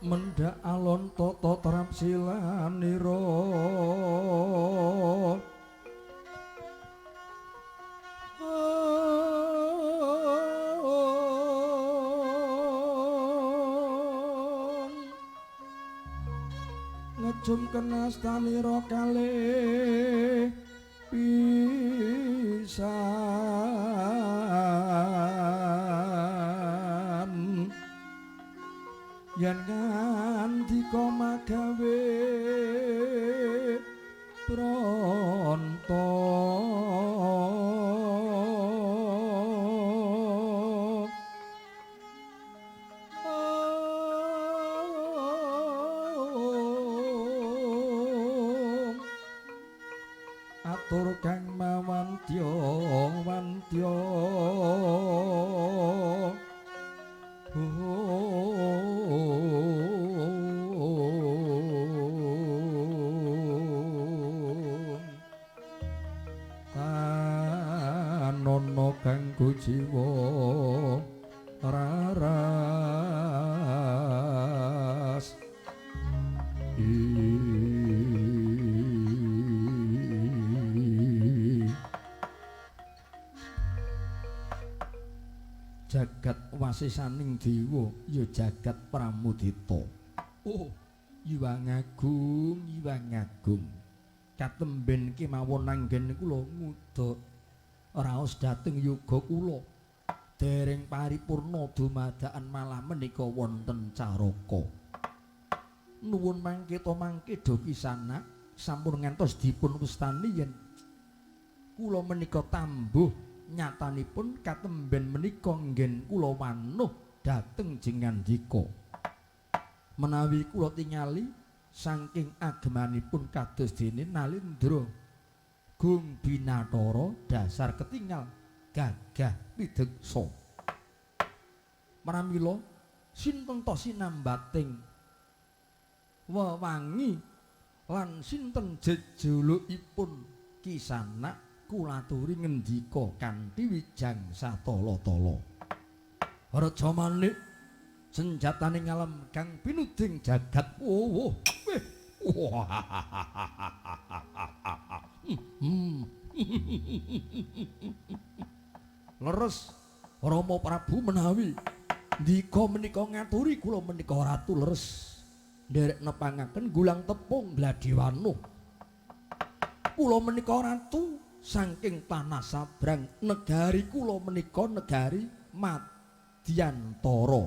Mendhak alon tata trapsilanira ngejum kenastanira kalih pisan yen ngandika magawe pronto. Atur kang mawantya wantya tanono kanggo jiwa raras. Jagat wasisaning dewa ya jagat pramudita. Oh, Hyang Agung, Hyang Agung. Katemben kemawon anggen kula ngudha raos dhateng yoga kula. Dereng paripurna dumadakan malah menika wonten caraka. Nuwun mangke to mangke do kisanak sampun ngantos dipun wastani yen kula menika tambuh nyatanipun katemben menika nggen kula wanuh dhateng jengandika. Menawi kula tingali saking agemanipun kados dene Nalendra Gung Binathara dasar ketingal gagah pideksa. Pramila sinten to sinambating wewangi lan sinten jejulukipun kisanak kula aturi ngendika kanthi wijang satala-tala. Raja Manik senjatane ngalem kang pinuding jagat. Oh, weh. Leres Rama Prabu menawi ndika menika ngaturi kula menika ratu leres nderek nepangaken gulang tepung gladiwanuh. Kula menika ratu saking tanah sabrang negari kula menika negari Madyantara.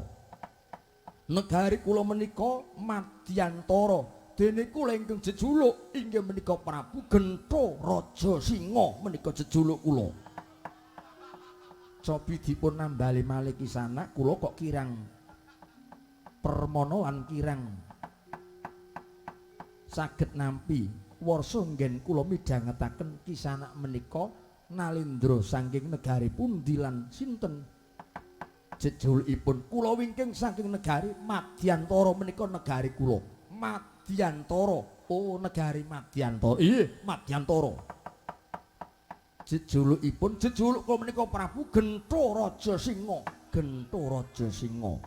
Negari kula menika Madyantara. Dene kula ingkang jejuluk inggih menika Prabu Gentha Raja Singa menika jejuluk kula. Cobi dipun nambali malih kisanak kula kok kirang permana lan kirang saged nampi warsa nggen kula midhangetaken kisanak menika Nalendra saking negari pundi lan sinten jejulukipun. Kula wingking saking negari Madyantara menika negari kula. Madyantara. Oh, negari Madyantara. Iya, Madyantara. Jejulukipun jejuluk kula menika Prabu Gentha Raja Singa. Gentha Raja Singa.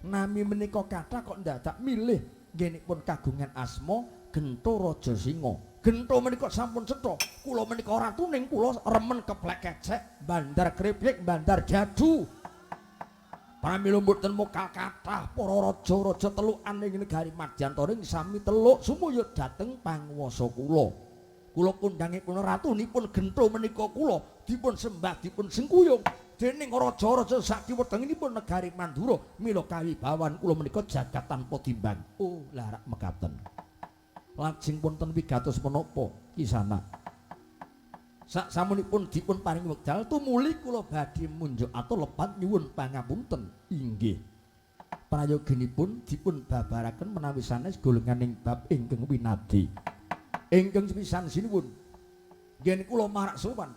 Nami menika kathah kok ndadak milih nggenipun kagungan asma Gentha Raja Singa. Gentha menika sampun cetha. Kula menika ratuning kula remen keplek kecek, bandar kripik, bandar jadu. Pramila mboten mokal kathah para raja-raja telukan ing negari Madyantara ing sami teluk sumuyut dhateng panguwasa kula. Kula kondhangipun ratunipun Gentha menika kula dipun sembah dipun sengkuyung dening raja-raja sakiwa tengenipun negari Mandura. Mila kawibawan kula menika jagat tanpa timbang. Oh, larak mekaten. Lajeng wonten wigatos menapa kisanak? Sak samunipun dipun paringi wekdal tumuli kula badhe munjuk atur lepat nyuwun pangapunten. Inggih. Prayoginipun dipun babaraken menawi sanes golonganing bab ingkang winadi. Ingkang sepisan sinuwun. Ngen kula marak sowan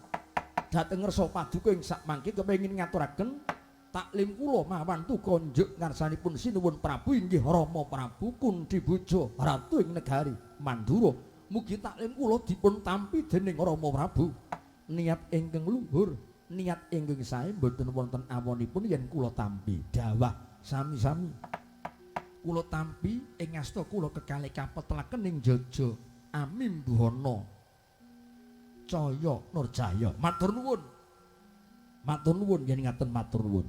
dhateng ngersa paduka ing sakmangke kepengin ngaturaken taklim kula mawantu konjuk ngarsanipun sinuwun Prabu inggih Rama Prabu Kuntiboja ratu ing negari Mandura. Mugi taklim kula dipun tampi dening Rama Prabu. Niat ingkang luhur, niat ingkang sae mboten wonten awonipun yen kula tampi. Dawah sami-sami. Kula tampi ing asta kula kekalih kapetelaken ing jaja Amimbuhana Caya Nurjaya. Matur nuwun. Matur nuwun yen ngaten matur nuwun.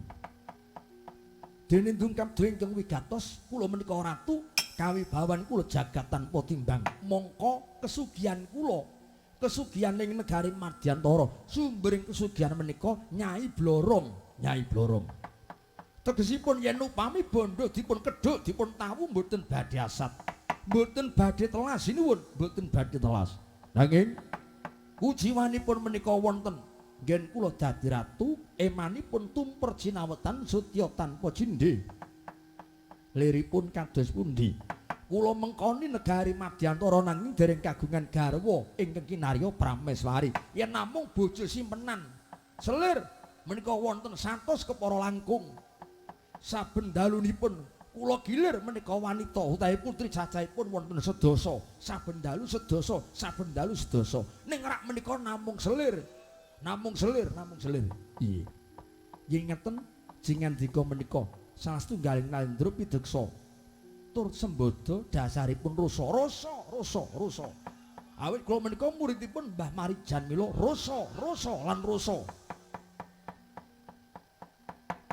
Dene ndungkap ingkang wigatos kula menika ratu kawibawan kula jagat tanpa timbang. Mongko kesugihan kula, kesugihan ing negari Madyantara, sumbering kesugihan menika Nyai Blorong, Nyai Blorong. Tegesipun yen upami bondo dipun kedhuk dipun tawu mboten badhe asat, mboten badhe telas sinuwun, mboten badhe telas. Nanging kujiwanipun menika wonten nggen kula dadi ratu, emanipun tumper jinawetan sutya tanpa cindhe. Liripun kados pundi? Kula mengkoni negari Madyantara nanging dereng kagungan garwa ingkang kinarya Prameswari. Yen namung bojo simpenan selir menika wonten 100 kepara langkung. Saben dalunipun kula gilir menika wanita utawi putri cacahipun wonten sedasa. Saben dalu sedasa, saben dalu sedasa. Ning rak menika namung selir. Namung selir, namung selir. Iya. Yen ngeten jingandika menika salah setunggaling nalendra pideksa tur sembada dasaripun rasa, rasa, rasa, rasa. Awit kula menika muridipun Mbah Marijan mila rasa, rasa lan rasa.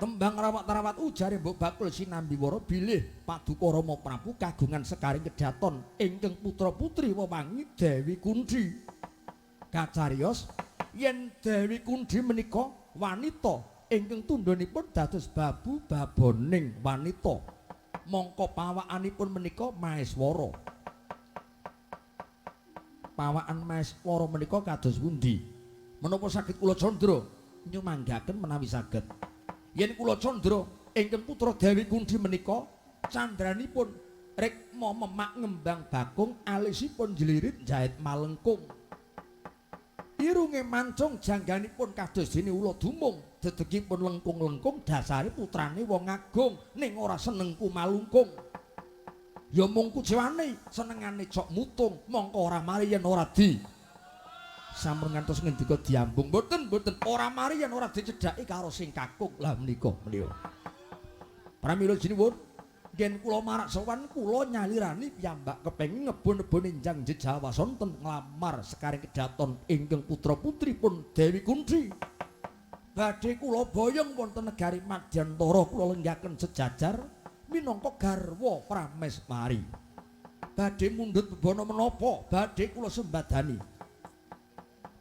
Tembang rawat-rawat ujare mbok bakul sinambi wara bilih Paduka Rama Prabu kagungan sekaring kedaton ingkang putra-putri wewangi Dewi Kunthi. Kacariyos yen Dewi Kunthi menika wanita ingkang tundhonipun dados babu baboning wanita. Mongko pawakanipun menika Maeswara. Pawakan Maeswara menika kados pundi? Menapa saged kula candra nyumanggaken menawi saged? Yen kula candra ingkang putra Dewi Kunthi menika candranipun rikma memak ngembang bakung, alisipun jlirit jait malengkung. Irunge mancung, jangganipun kados dene ula dumung, dedegipun lengkung-lengkung, dasare putrane wong agung ning ora seneng kumalungkung. Ya mung kuciwane senengane cok mutung, mongko ora mari yen ora di sampun ngantos ngendika diambung. Mboten, mboten, ora mari yen ora dicedhaki karo sing kakung. Lah menika menika. Pramila sinuwun, ngen kula marak sowan kula nyalirani piyambak kepengin ngebon-nebon enjang jejawa sonten nglamar sekaring kedaton ingkang putra-putripun Dewi Kunthi. Badhe kula boyong wonten negari Madyantara kula lenggaken sejajar minangka garwa Prameswari. Badhe mundhut bebana menapa? Badhe kula sembadani.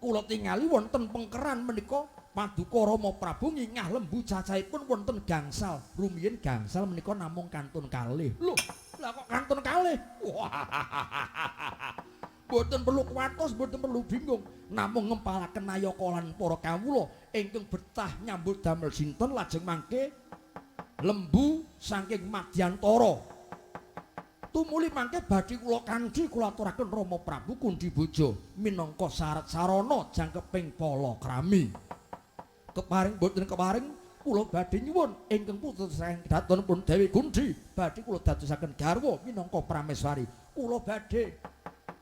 Kula tingali wonten pengkeran menika Paduka Rama Prabu ngingah lembu cacahipun wonten gangsal. Rumiyin gangsal menika namung kantun kalih. Lho, lah kok kantun kalih? Wah. Mboten perlu kuwatos, mboten perlu bingung. Namung ngempalaken nayaka lan para kawula ingkang betah nyambut damel sinten lajeng mangke lembu saking Madyantara. Tumuli mangke badhe kula kanthi kula aturaken Rama Prabu Kunthi Bojo minangka syarat sarana jangkeping palakrami. Keparing mboten keparing kula badhe nyuwun ingkang putra saking kedatonipun Dewi Kunthi badhe kula dadosaken garwa minangka Prameswari. Kula badhe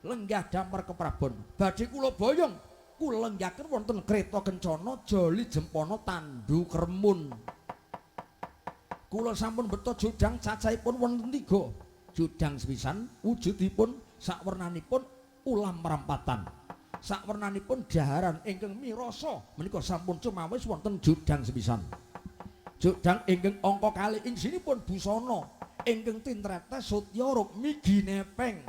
lenggah damar keprabon. Badhe kula boyong kula lenggaken wonten kreta kencana joli jempana tandu kremun. Kula sampun beto jodhang cacahipun wonten 3. Jodhang sepisan wujudipun sakwernanipun ulam rampatan. Sakwernanipun daharan ingkang mirasa menika sampun cumawis wonten jodhang sepisan. Jodhang ingkang angka kalih ingsinipun busana ingkang tintretes sutya rukmi ginepeng.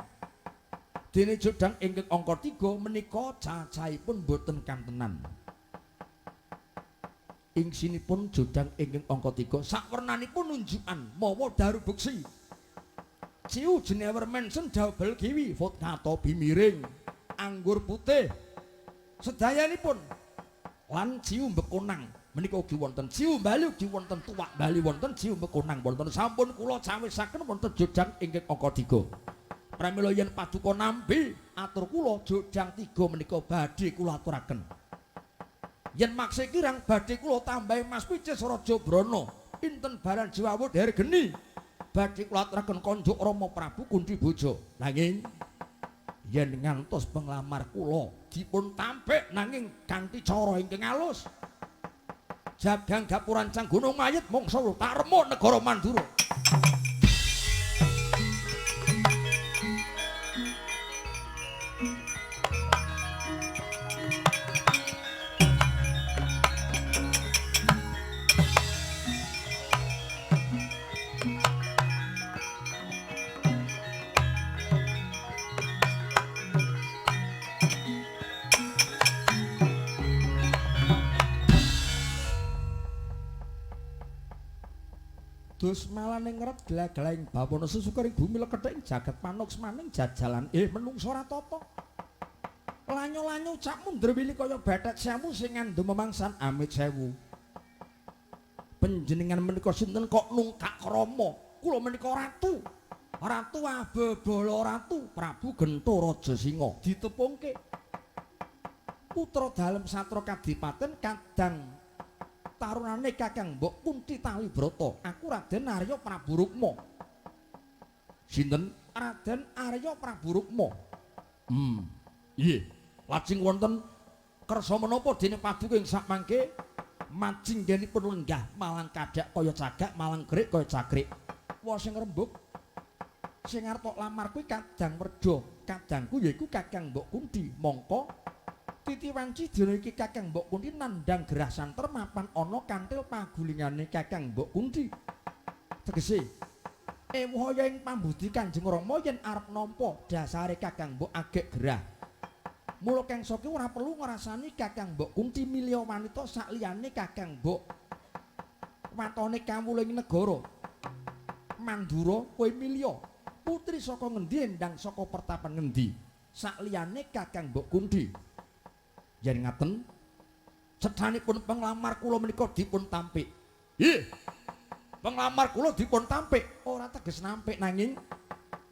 Dene jodhang ingkang angka 3 menika cacahipun boten kantenan. Ingsinipun jodhang ingkang angka 3 sakwernanipun nunjukan mawa daru beksi. Ciu jenewer mensen double kiwi vodka topi miring anggur putih sedayanipun lan ciu bekonang menika ugi wonten ciu Bali ugi wonten tuwak Bali wonten ciu bekonang wonten sampun kula cawisaken wonten jodhang ingkang angka 3. Pramila yen paduka nampi atur kula jodhang 3 menika badhe kula aturaken. Yen makse kirang badhe kula tambahi Mas Picis Raja Brana inten baran jiwawut hergeni badhe kula aturaken konjuk Rama Prabu Kunthi Bojo. Nanging yen ngantos penglamar kula dipun tampik nanging kanthi cara ingkang alus. Jagang gapurancang gunung mayit mangsa tak remuk negara Mandura. Wedhus malane ngret glaglaing bawana sesukaring bumi lekething jagat panuksmaning jajalan menungsa ora tata. Lanyo-lanyo ucapmu ndrewili kaya bathek sewu sing ngandum memangsan amit sewu. Panjenengan menika sinten kok nungkak krama? Kula menika ratu. Ratu Abebala Ratu Prabu Gentha Raja Singa ditepungke. Putra dalem satra kadipaten kadang tarunane Kakang Mbok Kunthi Talibrata. Aku Raden Arya Prabu Rukma. Sinten? Raden Arya Prabu Rukma. Nggih. Lajeng wonten kersa menapa dene paduka ing sakmangke majing nggenipun lenggah malang kadhak kaya cagak malang grik kaya cakrik. Wah sing rembug sing arep tok lamar kuwi Kadang Werda. Kadangku yaiku Kakang Mbok Kunthi. Mongko titi wanci dina iki Kakang Mbok Kunthi nandhang gerah santer mapan ana kantil pagulingane Kakang Mbok Kunthi. Tegese ewuh ing pambudi Kanjeng Rama yen arep nampa dasare Kakang Mbok agek gerah. Mula kangsa ki ora perlu ngrasani Kakang Mbok Kunthi milih wanita sakliyane Kakang Mbok. Watone kawula ing negara Mandura kowe milih putri saka ngendi endang saka pertapan ngendi sakliyane Kakang Mbok Kunthi. Yen ngaten cethanipun penglamar kula menika dipun tampik. Nggih. Penglamar kula dipun tampik, ora teges nampik nanging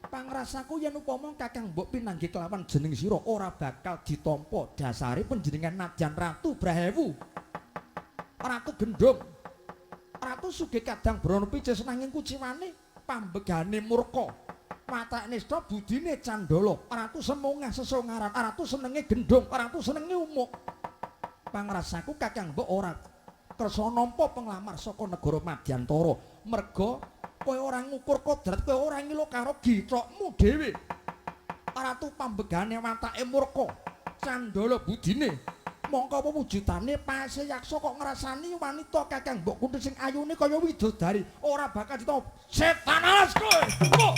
pangrasaku yen upama Kakang Mbok pinanggih kelawan jeneng sira ora bakal ditampa dasare panjenengan nadyan Ratu Brahewu. Ratu Gendhong. Ratu sugih kadang brana picis nanging kuciwane pambegane murka. Watak nista budine candala, ratu semongah sesongaran, ratu senenge gendhong, ratu senenge umuk. Pangrasaku Kakang Mbok ora kersa nampa penglamar saka negara Madyantara, merga kowe ora ngukur kodrat, kowe ora ngilo karo githokmu dhewe. Ratu pambegane watake murka, candala budine. Mongko apa wujudane pase yaksa kok ngrasani wanita Kakang Mbok Kunthi sing ayune kaya widodari, ora bakal ditampa. Setan alas kowe. Oh.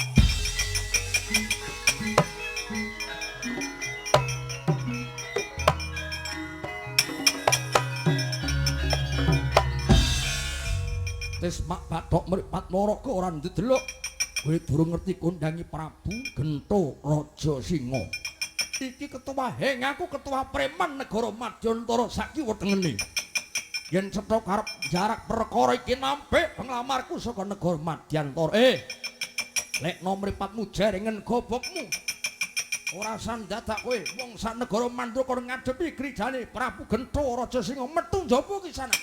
Tes mak bathok mripat maraka ora ndedelok. Kowe durung ngerti kondangi Prabu Gentha Raja Singa. Iki ketua heng aku ketua preman negara Madyantara sakiwa tengene. Yen cetha karep jarak perkara iki nampik penglamarku saka negara Madyantara. Lekno mripatmu jaringan gobokmu. Ora sandadak kowe wong sak negara Mandura kon ngadepi grijane Prabu Gentha Raja Singa metu njaba ki sana.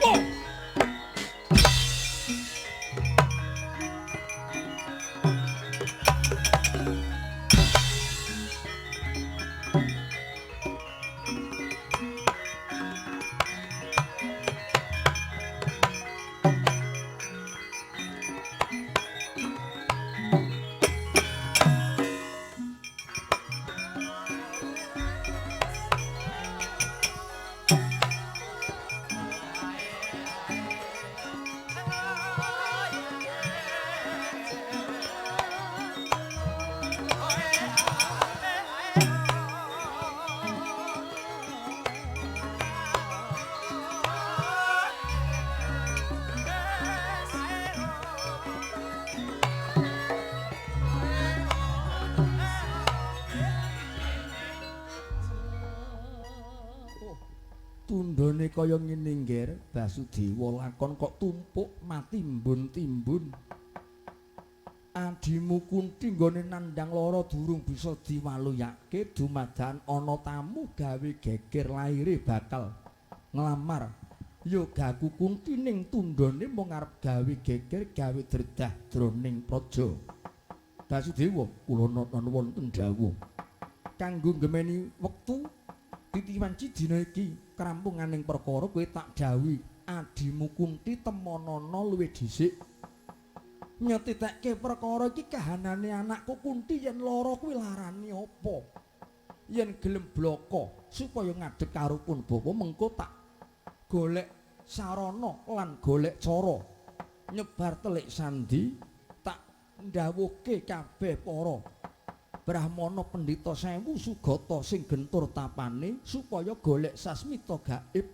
Oh! Tundhone kaya ngene ngger Basudewa lakon kok tumpuk matimbun-timbun. Adimu Kunthi nggone nandhang lara durung bisa diwaluyake dumadan ana tamu gawe geger laire bakal nglamar. Yogaku Kunthi ning tundhone mung arep gawe geger gawe dredah jroning praja. Basudewa kula nata wonten dawuh kanggo nggemeni wektu titiwanci dina iki krampunganing perkara kowe tak dawuhi adimu Kunthi temonana luwih dhisik nyetitekke perkara iki kahanane anakku Kunthi yen lara kuwi larane apa yen gelem blaka supaya ngadeg karupun bapa mengko tak golek sarana lan golek cara nyebar telik sandi tak ndhawuhke kabeh para Brahmana pendhita sewu sugata sing gentur tapane supaya golek sasmita gaib.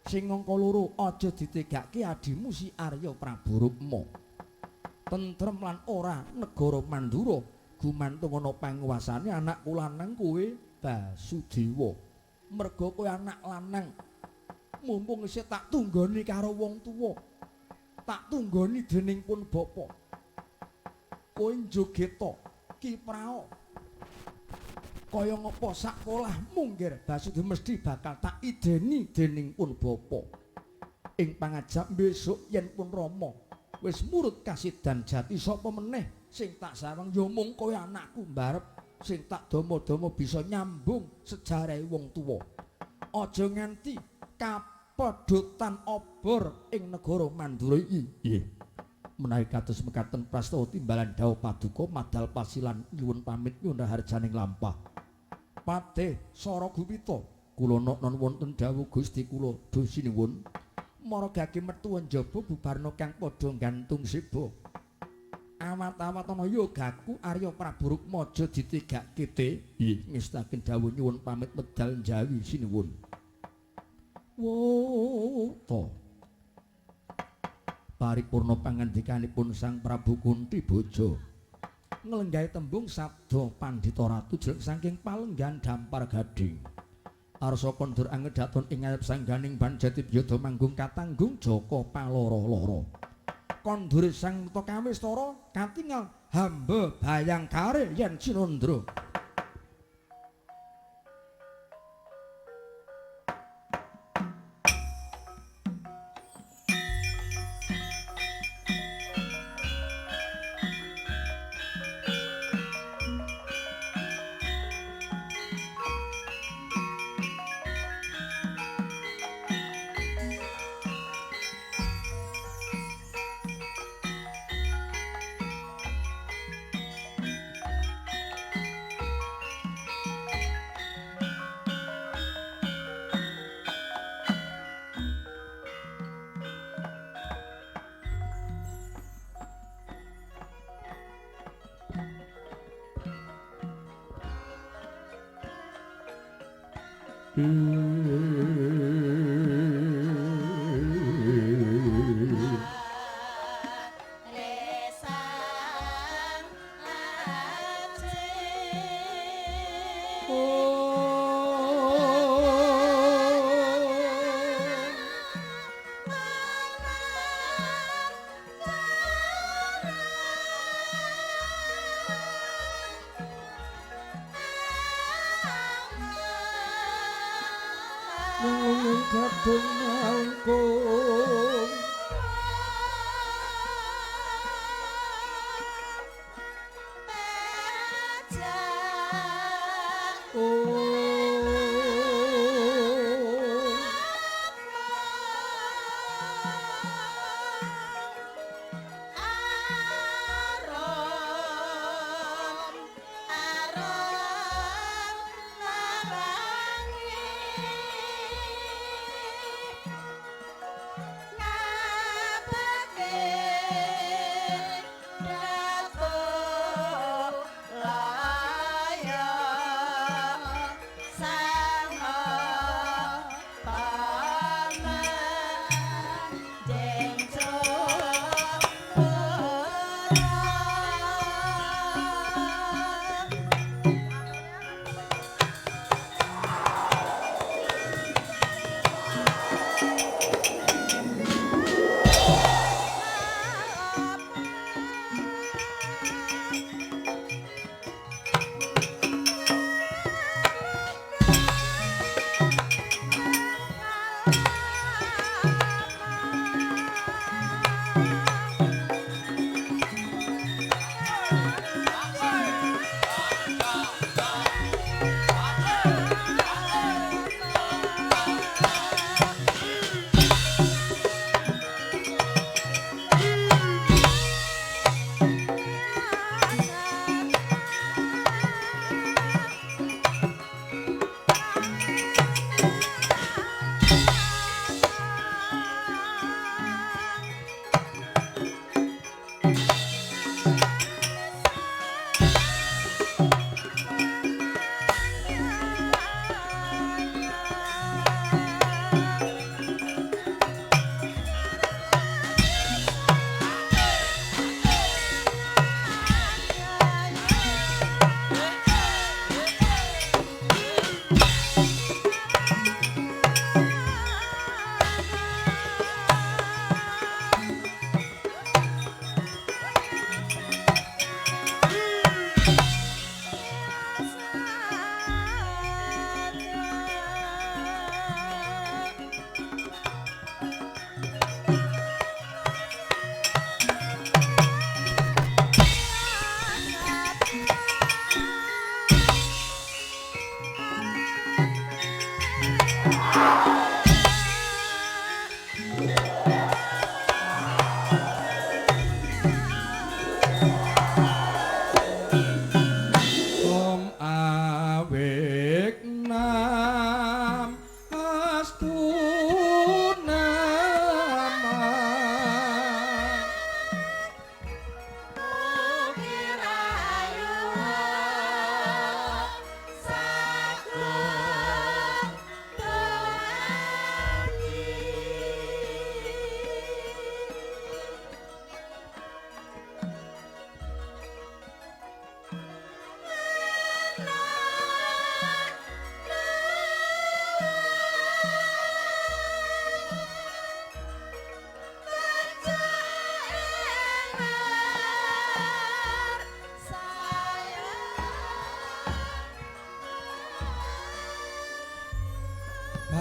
Sing angka loro aja ditegake adimu si Arya Prabu Rukma. Tentrem lan ora negara Mandura gumantung ana panguwasane anakku lanang kowe Basudewa. Merga kowe anak lanang, mumpung isih tak tunggoni karo wong tuwa, tak tunggoni dening pun bapa. Kowe njogeta kiprao kaya ngapa sakolahmu nggir Basudewa mesti bakal tak ideni dening pun bapa. Ing pangajap besok yen pun Rama wis murut kasidan jati sapa meneh sing tak sawang ya mung kowe anakku mbarep sing tak dama-dama bisa nyambung sejarahe wong tuwa. Aja nganti kapedhotan obor ing negara Mandura iki. Nggih. Menawi kados mekaten prastawa timbalan dawuh paduka madal pasilan nyuwun pamit nyuwun raharjaning lampah. Patih Sara Gupita kula noknon wonten dawuh Gusti kula dosinuwun. Mara gage metu njaba bubarna kang padha gantung seba. Awat-awat ana yogaku Arya Prabu Rukma aja ditegake te. Nggih, ngestaken dawuh nyuwun pamit medal njawi sinuwun. Wo to. Paripurna pangandikanipun Sang Prabu Kunti Boja. Nglenggahi tembung sabda Pandhita Ratu jelek saking palenggan Dampar Gading. Arsa kondur angedaton ing ngarep sangganing Banjati Byada manggung katanggung Jaka paloro-loro. Kondure sang Kawistara katingal hamba bayangkare yen Cinandra.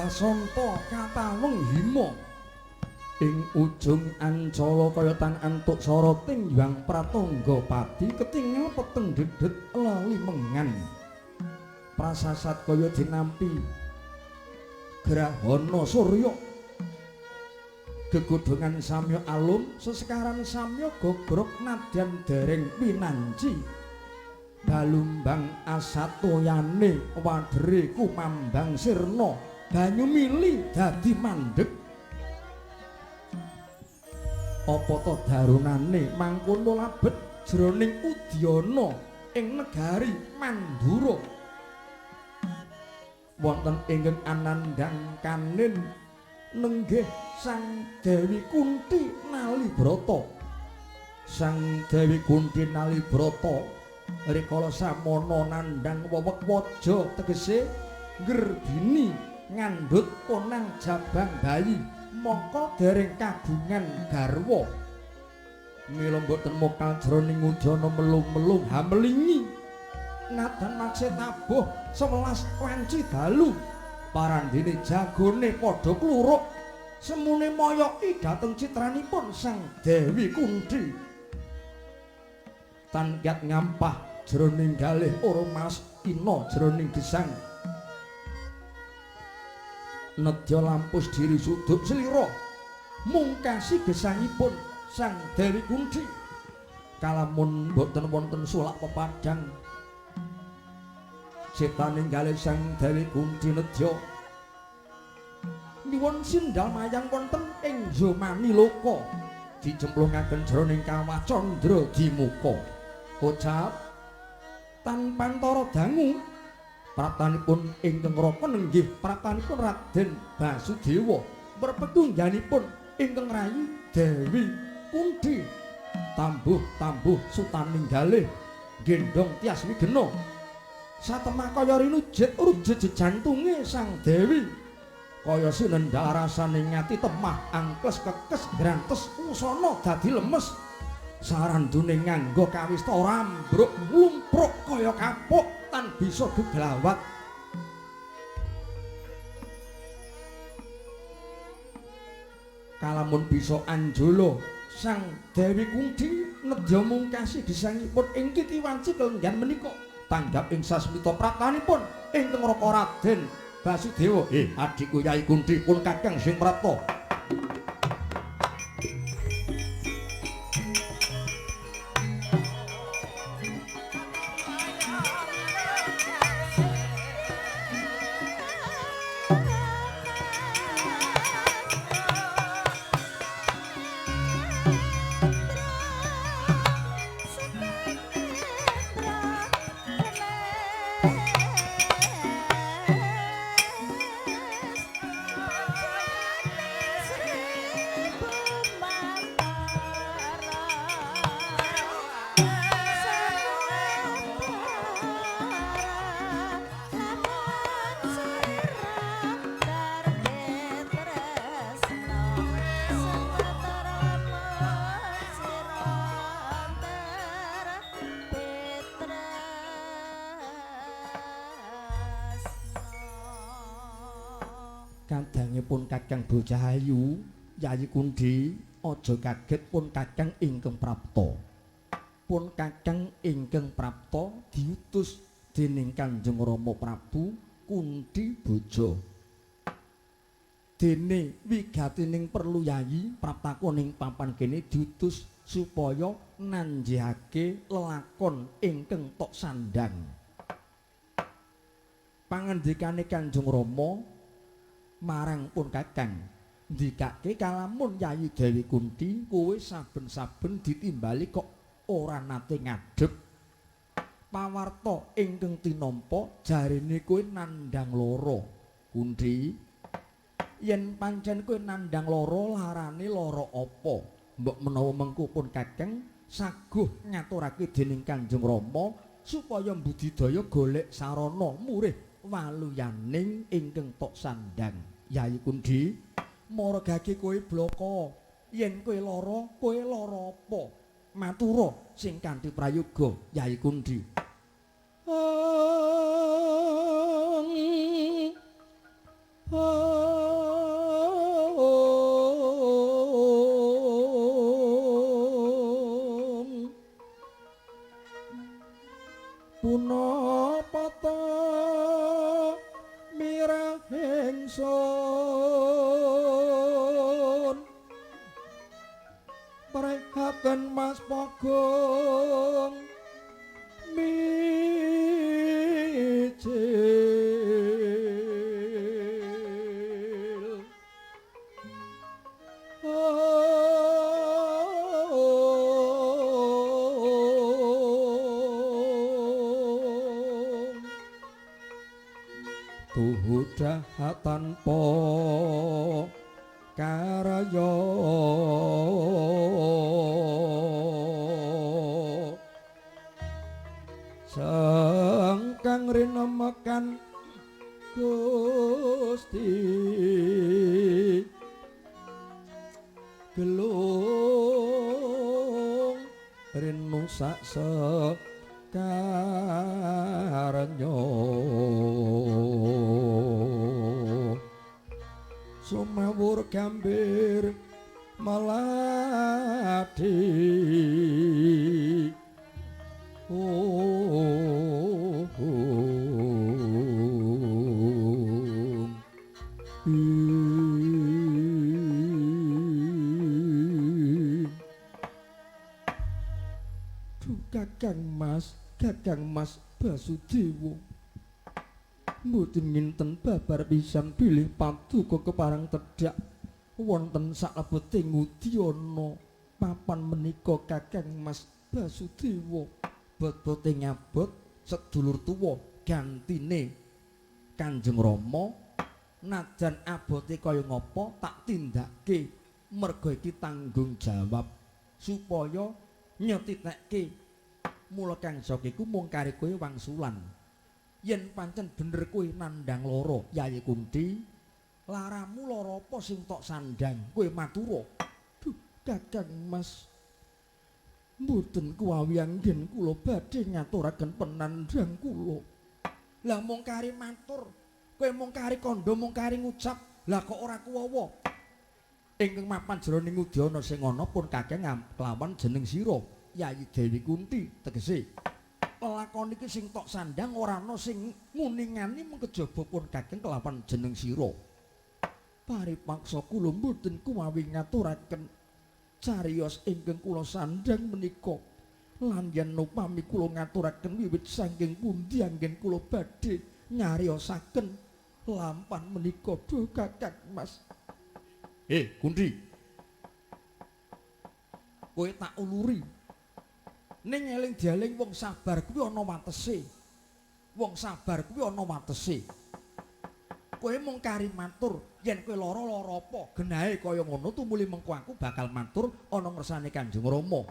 Basanta kataweng hima ing ujung ancala kaya tan antuk soroting Hyang Pratangga Pati ketingal peteng dedet lelimengan prasasat kaya dinampi grahana surya gegodhongan samya alum sesekaran samya gogrok nadyan dereng pinanci balumbang asatoyane wadere kumambang sirna banyu mili dadi mandheg apa ta darunane mangkono labet jroning udyana ing negari Mandura wonten ingkang anandhang kanin nenggih Sang Dewi Kunti Nalibrata. Sang Dewi Kunti Nalibrata rikala samono nandhang wewek waja tegese nggerbini ngandhut konang jabang bayi mongko dereng kagungan garwa mila mboten mokal jroning udana melung-melung hamelingi nadan makse tabuh 11 wanci dalu parandene jagone padha kluruk semune moyoki dhateng citranipun Sang Dewi Kunti tan kiat ngampah jroning galih ormas ina jroning gesang nedya lampus diri suduk slira mungkasi gesangipun Sang Dewi Kunti kalamun boten wonten sulak pepadang ciptaning galih Sang Dewi Kunti nedya nyuwun sindal mayang wonten ing Yomaniloka dicemplungaken jroning kawah candra dimuka kocap tan pantara dangu praptanipun ingkang raka nenggih praptanipun Raden Basudewa perpetungganipun ingkang rayi Dewi Kunti tambuh-tambuh sutaning galih gendhong tias wigena satemah kaya rinujet rujet jejantunge Sang Dewi kaya sinendhal rasane ngati temah angkles kekes grantes usana dadi lemes sarandune nganggo kawista rambruk lumpruk kaya kapuk tan bisa geglawat kalamun bisa anjala Sang Dewi Kunti nedya mungkasi gesangipun ing titi wanci kelenggan menika tanggap ing sasmita praptanipun ingkang raka Raden Basudewa. Adhiku Yai Kunti pun kakang sing prapta. Kadangipun kakang bocah ayu Yayi Kunti aja kaget pun kakang ingkang prapta. Pun kakang ingkang prapta diutus dening Kanjeng Rama Prabu Kunti Boja. Dene wigatining perlu Yayi praptaku ning papan kene diutus supaya nanjihake lelakon ingkang tok sandang. Pangandikane Kanjeng Rama marang pun kakang ndikake kalamun Yayi Dewi Kunti kowe saben-saben ditimbali kok ora nate ngadhep pawarta ingkang tinampa jarene kowe nandhang lara. Kunti yen pancen kowe nandhang lara larane lara apa mbok menawa mengko pun kakang saguh ngaturake dening Kanjeng Rama supaya mbudidaya golek sarana murih waluyaning ingkang tok sandang. Yayi Kunti margake kowe blaka yen kowe lara kowe lara apa matura sing kanthi prayoga Yayi Kunti. Ang Punapa mirah ingsun prehaken Mas Pogong mijil. Tuhu jahat tanpa karya sengkang rinemekan Gusti gelung rinusak sekarnya sumawur gambir melati. Oh, duh Kakang Mas Basudewa mboten nginten babar pisan bilih paduka kepareng tedhak wonten saklebeting Udyana papan menika Kakang Mas Basudewa. Bot-bote ngabot sedulur tuwa gantine Kanjeng Rama najan abote kaya ngapa tak tindake merga iki tanggung jawab supaya nyetitekke. Mula Kang Jok iku mung kari kowe wangsulan yen pancen bener kowe nandhang lara Yayi Kunti, laramu lara apa sing tok sandhang kowe matura. Duh Kakang Mas mboten kuwawi anggen kula badhe ngaturaken penandhang kula. Lah mung kari matur, kowe mung kari kandha mung kari ngucap, lah kok ora kuwawa. Ingkang mapan jroning Udyana sing ana pun kakang kelawan jeneng sira Yayi Dewi Kunti tegese. Lelakon iki sing tok sandhang ora ana sing nguningani mung kejaba pun kakang kelawan jeneng sira. Paripaksa kula mboten kuwawi ngaturaken cariyos ingkang kula sandhang menika lan yen upami kula ngaturaken wiwit saking pundi anggen kula badhe nyariosaken lampan menika duh Kakang Mas. Kunti, kowe tak uluri ning eling dialing wong sabar kuwi ana watese. Wong sabar kuwi ana watese. Kowe mung kari matur yen kowe lara-lara apa genahe kaya ngono tumuli mengko aku bakal matur ana ngersane Kanjeng Rama.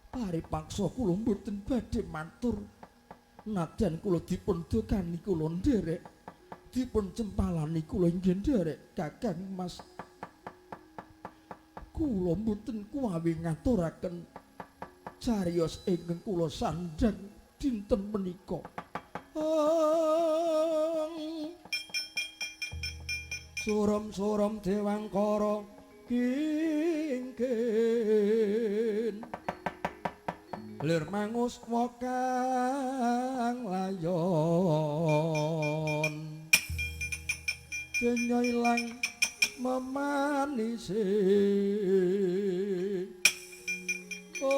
Paripaksa kula mboten badhe matur nadyan kula dipun dokani kula nderek dipun cempalani kula inggih nderek Kakang Mas. Kula mboten kuwawi ngaturaken cariyos ingkang kula sandhang dinten menika. Surum-surum dewangkara kingkin lir mangus kang layon kenya ilang memanise. Om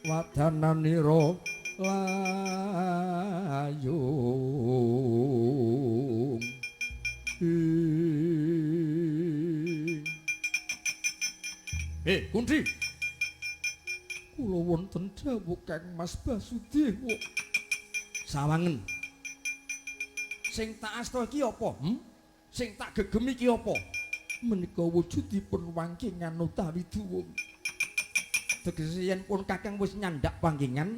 wadananira layung. Kunti, kula wonten dawuh Kang Mas Basudewa. Sawangen sing tak asta iki apa? Sing tak gegem iki apa? Menika wujudipun wangkingan utawi duwung. Tegese yen pun kakang wis nyandak wangkingan,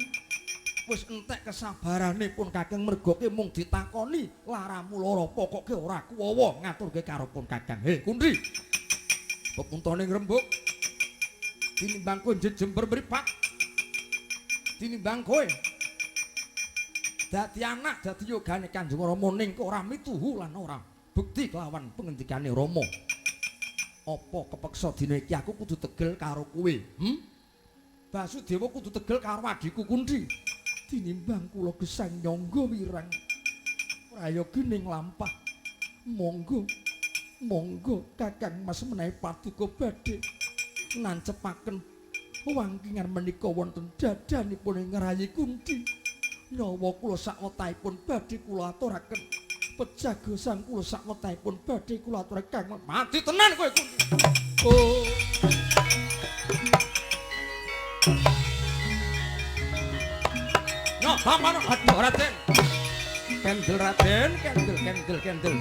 wis entek kesabarane pun kakang mergoke mung ditakoni laramu lara pokoke ora kuwawa ngaturke karo pun kakang. He Kunti, pepuntone ngrembug tinimbang kowe jejember mripat, tinimbang kowe dadi anak dadi yogane Kanjeng Rama ning ora mituhu lan ora bukti kelawan pengendikane Rama. Apa kepeksa dina iki aku kudu tegel karo kowe? Basudewa kudu tegel karo adhiku Kunthi. Tinimbang kula gesang nyangga wirang. Prayogi ning lampah. Monggo. Monggo Kakang Mas menawi paduka badhe nancepaken wangkingan menika wonten dadanipun ing rayi Kunthi. Nyawa kula sakwetahipun badhe kula aturaken. Pejagosan kula sakwetahipun badhe kula aturaken. Mati tenan kowe Kunthi. Oh. Yo, paman aduh Raden. Kendel Raden, kendel kendel kendel.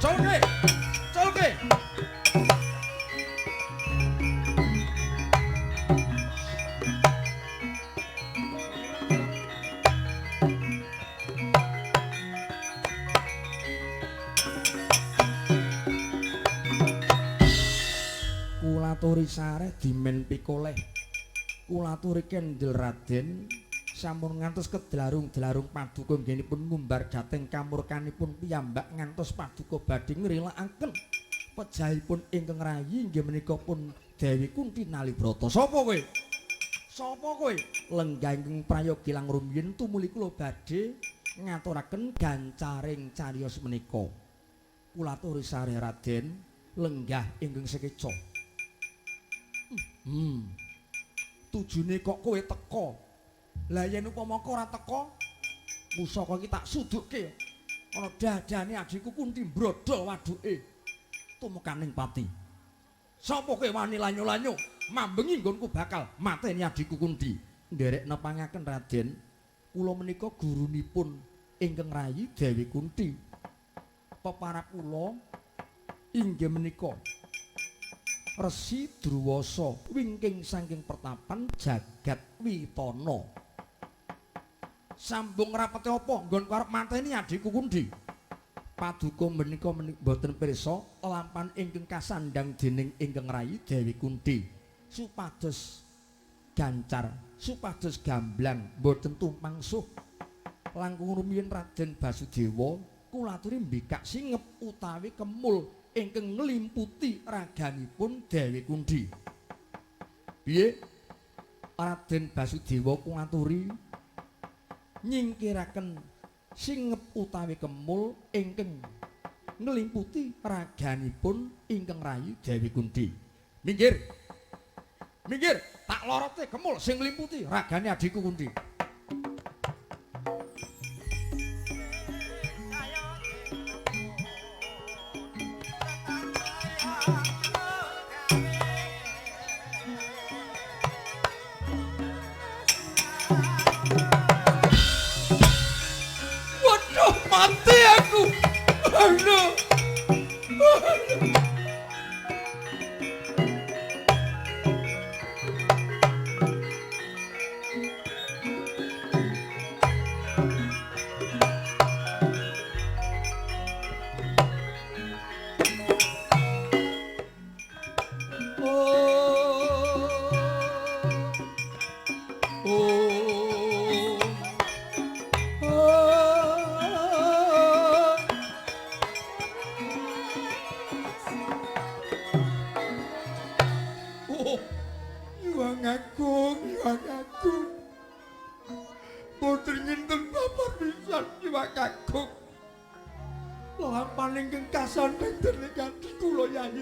Colke. Colke. Kulaturi sareh dimen pikoleh. Kulaturi kendel Raden sampun ngantos kedlarung-dlarung paduka nggenipun ngumbar dhateng kamurkanipun piyambak ngantos paduka badhe ngrilakaken pejahipun ingkang rayi inggih menika pun Dewi Kunthi Nalibrata. Sapa kowe? Sapa kowe? Lenggah ingkang prayogi lang rumiyin tumuli kula badhe ngaturaken gancaring cariyos menika. Kulaturi sareh Raden lenggah ingkang sekeca. Tujune kok kowe teka. Lah yen upama ora teka, pusaka iki tak sudukke. Ana dadane adhiku Kunthi mbrodol waduke. Tumekaning pati. Sapa kowe wani lanyo-lanyo mambengi nggonku bakal mateni adhiku Kunthi. Nderek nepangaken Raden, kula menika gurunipun ingkang rayi Dewi Kunthi. Peparab kula inggih menika Resi Druwasa wingking saking pertapan jagat Witana. Sambung rapete apa nggonku arep mateni adhiku Kunthi? Paduka menika mboten pirsa lampan ingkang kasandhang dening ingkang rayi Dewi Kunthi. Supados gancar, supados gamblang mboten tumpang suh. Langkung rumiyin Raden Basudewa kula aturi mbikak singep utawi kemul ingkang nglimputi raganipun Dewi Kunthi. Piye? Raden Basudewa kulaturi nyingkiraken singep utawi kemul ingkang nglimputi raganipun ingkang rayi Dewi Kunthi. Minggir. Minggir, tak lorote kemul sing nglimputi ragane adhiku Kunthi. Mati aku. Aduh.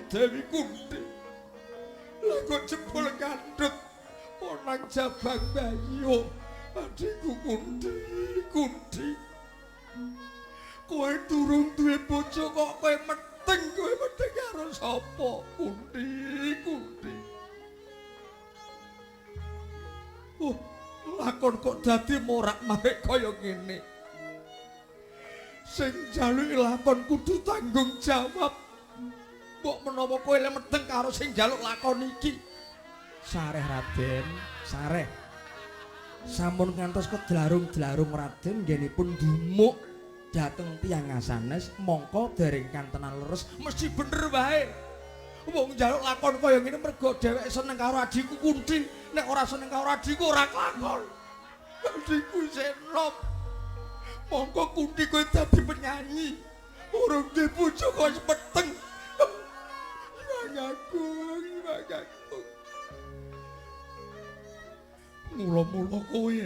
Dewi Kunthi. Lah kok jebul kandhut ponang jabang bayi. Adhiku Kunthi, Kunthi. Kowe durung duwe bojo kok kowe meteng, kowe meteng karo sapa? Kunthi, Kunthi. Lakon kok dadi morak-marik kaya ngene. Sing njaluki lakon kudu tanggung jawab. Mbok menawa kowe le meteng karo sing njaluk lakon iki. Sareh Raden, sareh. Sampun ngantos kedlarung-dlarung Raden nggenipun dumuk dhateng tiyang sanes mongko dereng kantenan leres mesti bener wae. Wong njaluk lakon kaya ngene mergo dheweke seneng karo adhiku Kunthi. Nek ora seneng karo adhiku ora kelakon. Adhiku isih enom. Mongko Kunthi kowe dadi penyanyi. Urung duwe bojo kok wis meteng. Aku, aku. Mula-mula kowe.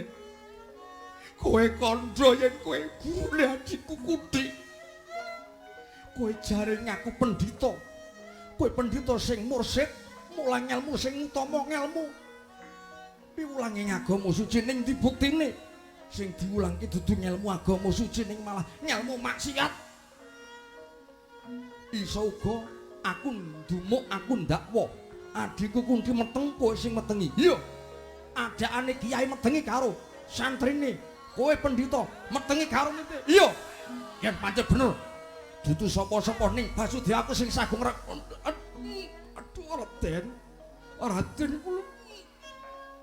Kowe kandha yen kowe gurune adhiku Kunthi. Kowe jare ngaku pendhita. Kowe pendhita sing mursid, mulang ngelmu sing utama ngelmu. Piwulang ing agama suci ning ndi buktine? Sing diwulang ki dudu ngelmu agama suci ning malah ngelmu maksiat. Iso uga aku ndumuk, aku ndakwa. Adhiku Kunthi meteng, kowe sing metengi. Iya. Adakane kiai metengi karo santrine. Kowe pendhita metengi karo mite. Iya. Yen pancen bener. Dudu sapa-sapa ning Basudewa aku sing sagung aduh Raden. Raden kula.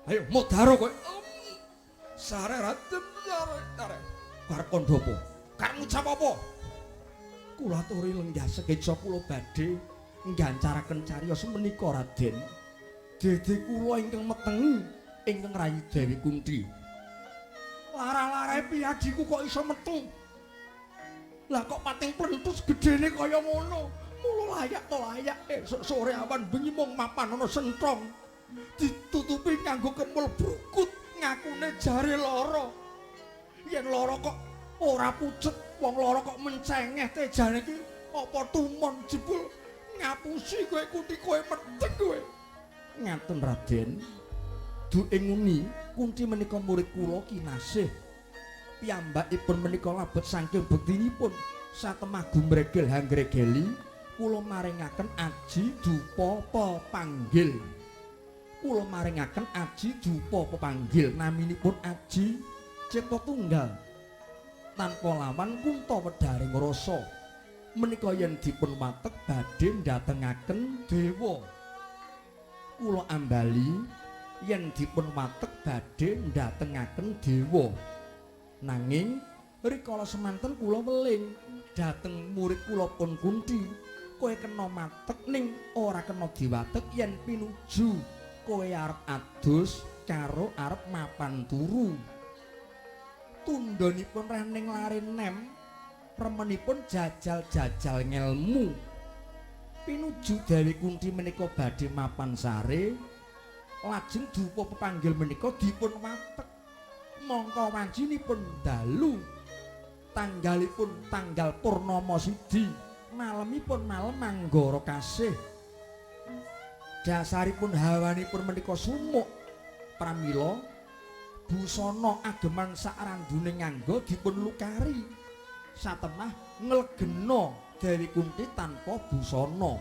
Ayo modaro kowe. Sare Raden, sare, sare. Karep kandha apa? Karep ngucap apa? Kula aturi lenggah sekeca kula badhe nggancaraken cariyos menika Raden. Dede kula ingkang metengi ingkang rayi Dewi Kunthi. Lara-larae piye adhiku kok iso meteng? Lah kok pating plentus gedene kaya ngono. Mula layak to layak esuk sore awan bengi mung mapan ana senthong. Ditutupi nganggo kemul brukut ngakune jare lara. Yen lara kok ora pucet, wong lara kok mencengeh tejane iki apa tumon jebul ngapusi kowe Kunthi, kowe meteng kowe. Ngaten Raden. Duke nguni Kunthi menika murid kula kinasih. Piyambakipun menika labet saking bektinipun satemah gumregel hanggregeli kula maringaken aji dupa pepanggil. Kula maringaken aji dupa pepanggil naminipun aji Cipta Tunggal tanpa lawan kunta wedharing rasa. Menika yen dipun watek badhe ndatengaken dewa. Kula ambali yen dipun watek badhe ndatengaken dewa. Nanging rikala semanten kula weling dhateng murid kula pun Kunthi, kowe kena matek ning ora kena diwatek yen pinuju kowe arep adus karo arep mapan turu. Tundhonipun rening lare nem, remenipun jajal-jajal ngelmu. Pinuju Dewi Kunthi menika badhe mapan sare, lajeng dupa pepanggil menika dipun watek. Mongko wancinipun dalu, tanggalipun tanggal Purnama Sidi, malemipun malem Manggara Kasih. Dasaripun hawanipun menika sumuk, pramila busana ageman sakrandune nganggo dipun lukari. Satemah nglegena Dewi Kunthi tanpa busana.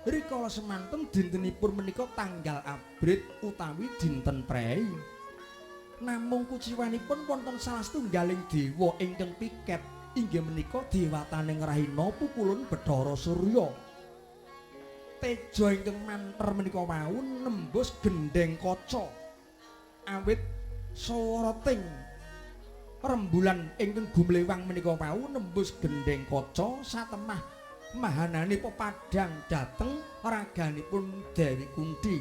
Rikala semanten dintenipun menika tanggal abrit utawi dinten prei. Namung kuciwanipun wonten salah setunggaling dewa ingkang piket, inggih menika dewataning Rahina pukulun Bathara Surya. Teja ingkang manter menika wau nembus gendheng kaca. Awit soroting rembulan ingkang gumlewang menika wau nembus gendheng kaca satemah mahanane pepadhang dhateng raganipun Dewi Kunthi.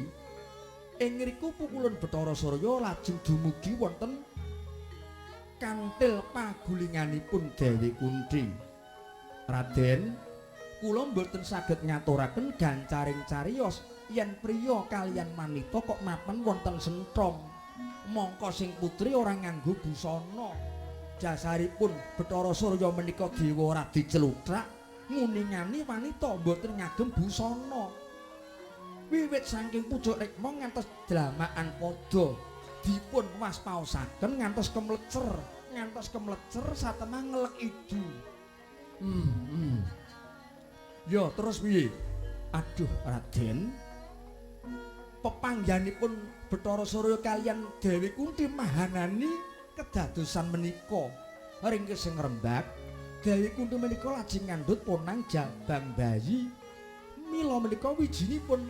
Ing ngriku pukulun Bathara Surya lajeng dumugi wonten kantil pagulinganipun Dewi Kunthi. Raden, kula mboten saged ngaturaken gancaring cariyos yen priya kaliyan manita kok mapan wonten senthong. Mongko sing putri ora nganggo busana. Dasaripun Bathara Surya menika dewa radi cluthak nguningani wanita mboten ngagem busana. Wiwit saking pucuk rikma ngantos dlamakan pada dipun waspaosaken ngantos kemlecer, ngantos kemlecer satemah ngelek idu. Ya terus piye? Aduh Raden, pepangganipun Bathara Surya kaliyan Dewi Kunthi mahanani kedadosan menika. Ringkes sing ngrembak, Dewi Kunthi menika lajeng ngandhut ponang jabang bayi. Mila menika wijinipun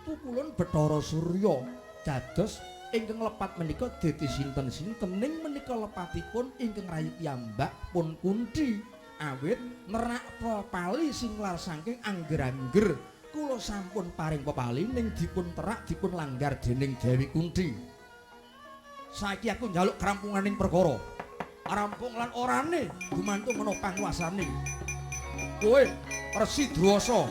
pukulun Bathara Surya dados ingkang lepat menika dadi sinten-sinten ning menika lepatipun ingkang rayi piyambak pun Kunthi awit nerak pepali sing lar saking angger-angger. Kula sampun paring pepali ning dipun terak dipun langgar dening Dewi Kunthi. Saiki aku njaluk krampunganing perkara. Rampung lan orane gumantung ana panguasane. Kowe Resi Druwasa.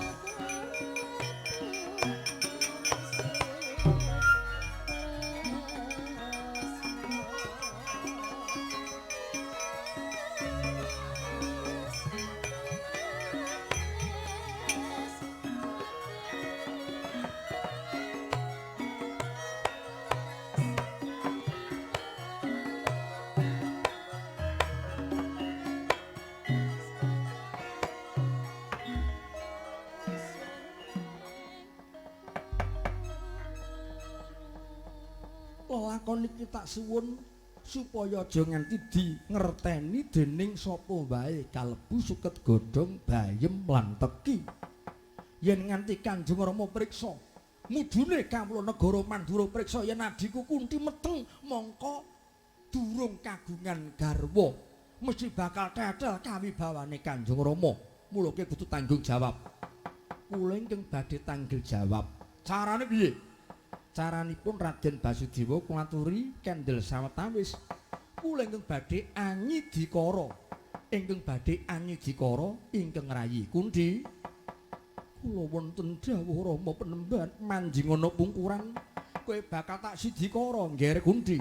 Lelakon iki tak suwun supaya aja nganti dingerteni dening sapa wae kalebu suket godhong bayem lan teki. Yen nganti Kanjeng Rama priksa, mudune kawula negara Mandura priksa yen adhiku Kunthi meteng mongko durung kagungan garwa, mesti bakal tetel kawibawane Kanjeng Rama. Mula kowe kudu tanggung jawab. Kula ingkang badhe tanggung jawab. Carane piye? Caranipun Raden Basudewa kula aturi kendel sawetawis. Kula ingkang badhe anyidikara. Ingkang badhe anyidikara ingkang rayi Kunthi. Kula wonten dawuh Rama Penemban manjing ana pungkuran kowe bakal tak sidikara ngger Kunthi.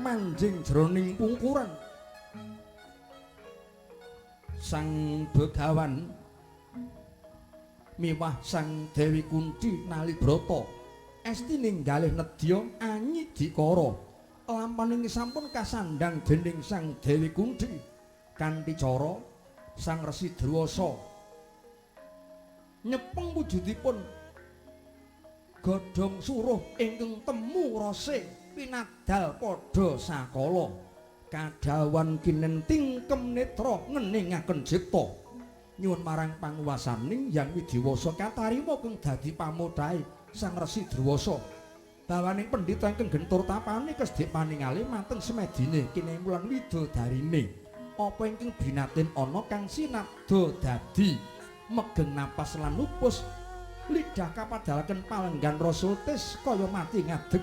Manjing jroning pungkuran Sang Begawan miwah Sang Dewi Kunthi Nalibrata esti ninggalih nedya anyidikara lampaning sampun kasandhang dening Sang Dewi Kunthi kanthi cara Sang Resi Druwasa nyepeng wujudipun godhong suruh ingkang temu rase pinadal padha sakala kadhawan kinen tingkem netra ngeningaken cipta nyuwun marang panguwasaning Hyang Widiwasa katarima kang dadi pamodhae Sang Resi Druwasa bawaning pendhita ingkang gentur tapane kesdhik paningale mateng semedine kinemulan widodarine apa ingkang binatin ana kang sinabda dadi megeng napas lan lupus lidah kapadalaken palenggan rasultis kaya mati ngadeg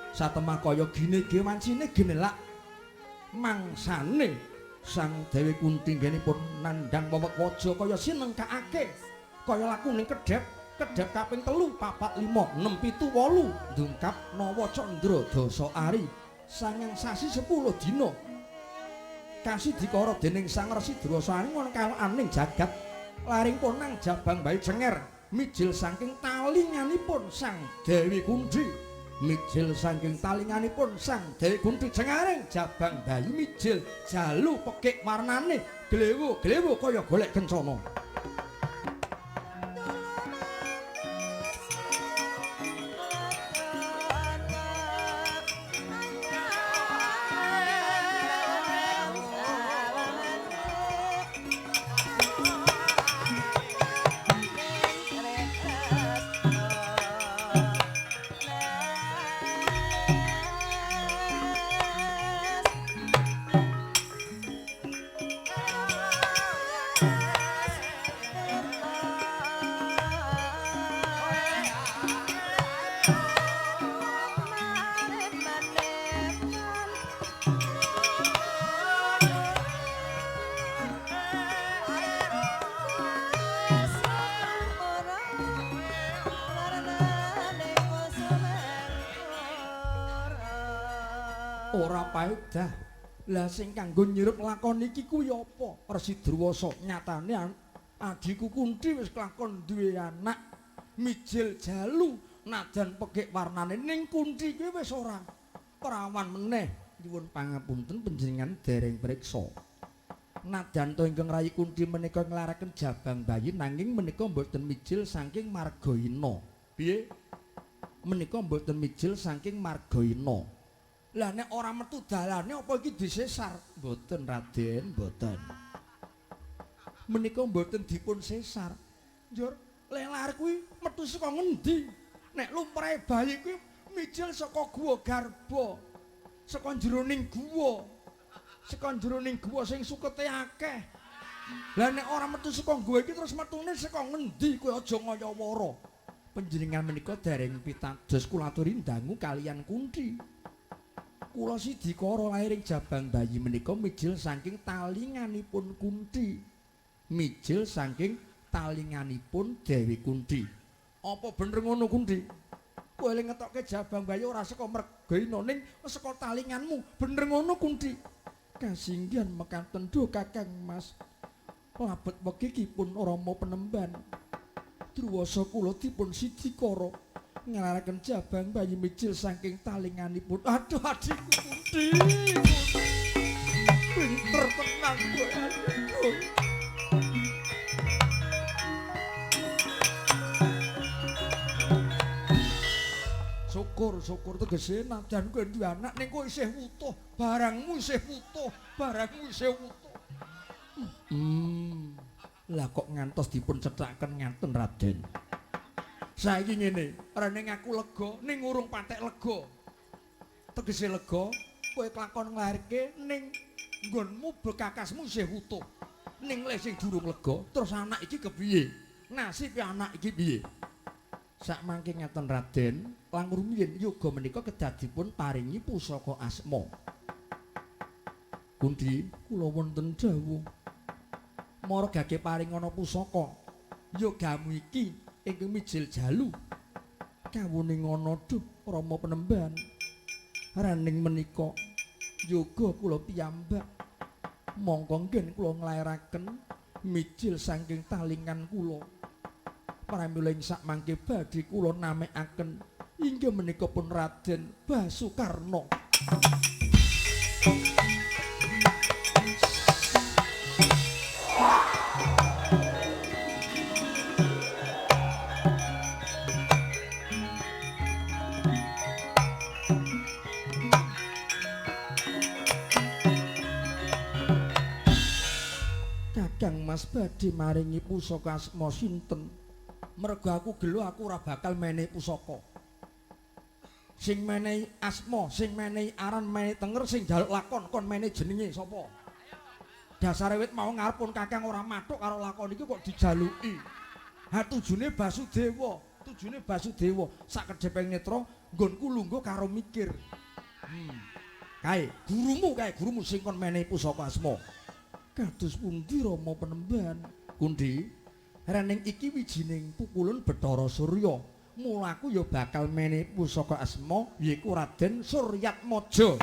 satemah kaya gine-gine wancine ginelak mangsane Sang Dewi Kunthi nggenipun nandhang wewek waja kaya sinengkakake kaya lakuning kedhep kedhep kaping 3 4 5 6 7 8 ndungkap nawa candra dasa ari sangang sasi 10 dina kasidikara dening Sang Resi Druwasa ngono kalaning jagat laring ponang jabang bayi cenger mijil saking talinganipun Sang Dewi Kunthi mijil saking talinganipun Sang Dewi Kunthi cengaring jabang bayi mijil jalu pekik warnane glewo-glewo kaya golek kencana. Ora paedah. Lah sing kanggo nyirup lakon iki kuwi apa? Resi Druwasa nyatane adhiku Kunthi wis kelakon duwe anak mijil jalu najan pekik warnane ning Kunthi kuwi wis ora prawan meneh. Nyuwun pangapunten panjenengan dereng priksa. Najan to ingkang rayi Kunthi menika nglaraken jabang bayi nanging menika mboten mijil saking margaina. Piye? Menika mboten mijil saking margaina. Lah nek ora metu dalane apa iki disesar? Mboten Raden, mboten. Menika mboten dipun sesar. Njur lelar kuwi metu saka ngendi? Nek lumrahe bayi kuwi mijil saka guwa garba. Saka jroning guwa. Saka jroning guwa sing sukete akeh. Lah nek ora metu saka guwa iki terus metune saka ngendi? Kowe aja ngayawara. Panjenengan menika dereng pitados kula aturi ndangu kaliyan Kunthi. Kula sidikara lairing jabang bayi menika mijil saking talinganipun Kunthi. Mijil saking talinganipun Dewi Kunthi. Apa bener ngono Kunthi? Kowe le ngetokke jabang bayi ora saka mergaina ning saka talinganmu. Bener ngono Kunthi? Kasinggihan mekaten duh Kakang Mas. Labet wegi pun Rama Penemban. Druwasa kula dipun sidikara ngelaraken jabang bayi mijil saking talinganipun. Aduh adikku Kunti. Pinter tenan kowe adikku. Syukur-syukur tegese najan kowe duwe anak ning kowe isih wutuh, barangmu isih wutuh, barangmu isih wutuh. Lah kok ngantos dipun cethakaken ngaten Raden. Saiki ngene, rene ngaku lega ning urung patek lega. Tegese lega, kowe kelakon nglairke ning nggonmu bekakasmu isih wutuh. Ning leh sing durung lega, terus anak iki kepiye? Nasibe anak iki piye? Sakmangke ngaten Raden, langkung rumiyin yoga menika kedah dipun paringi pusaka asma. Kunti, kula wonten dawuh. Mara gage paringana pusaka, yogamu iki ingkang mijil jalu. Kawuningana duh Rama Penemban. Raning menika yoga kula piyambak. Mongko nggen kula nglairaken mijil saking talingan kula. Pramila ing sakmangke badhe kula namekaken inggih menika pun Raden Basukarna. Kakang Mas badhe maringi pusaka asma sinten? Mergo aku gelo aku ora bakal menehi pusaka. Sing menehi asma, sing menehi aran, menehi tenger, sing njaluk lakon kon menehi jenenge sapa? Dasare wit mau ngarep pun Kakang ora mathuk karo lakon iki kok dijaluki. Ha tujune Basudewa, tujune Basudewa sakedhepeng netra nggonku lungguh karo mikir. Kae gurumu, kae gurumu sing kon menehi pusaka asma. Kados pundi Rama Penemban? Kunti, rening iki wijining pukulun Bathara Surya. Mula aku ya bakal menehi pusaka asma yaiku Raden Suryatmaja.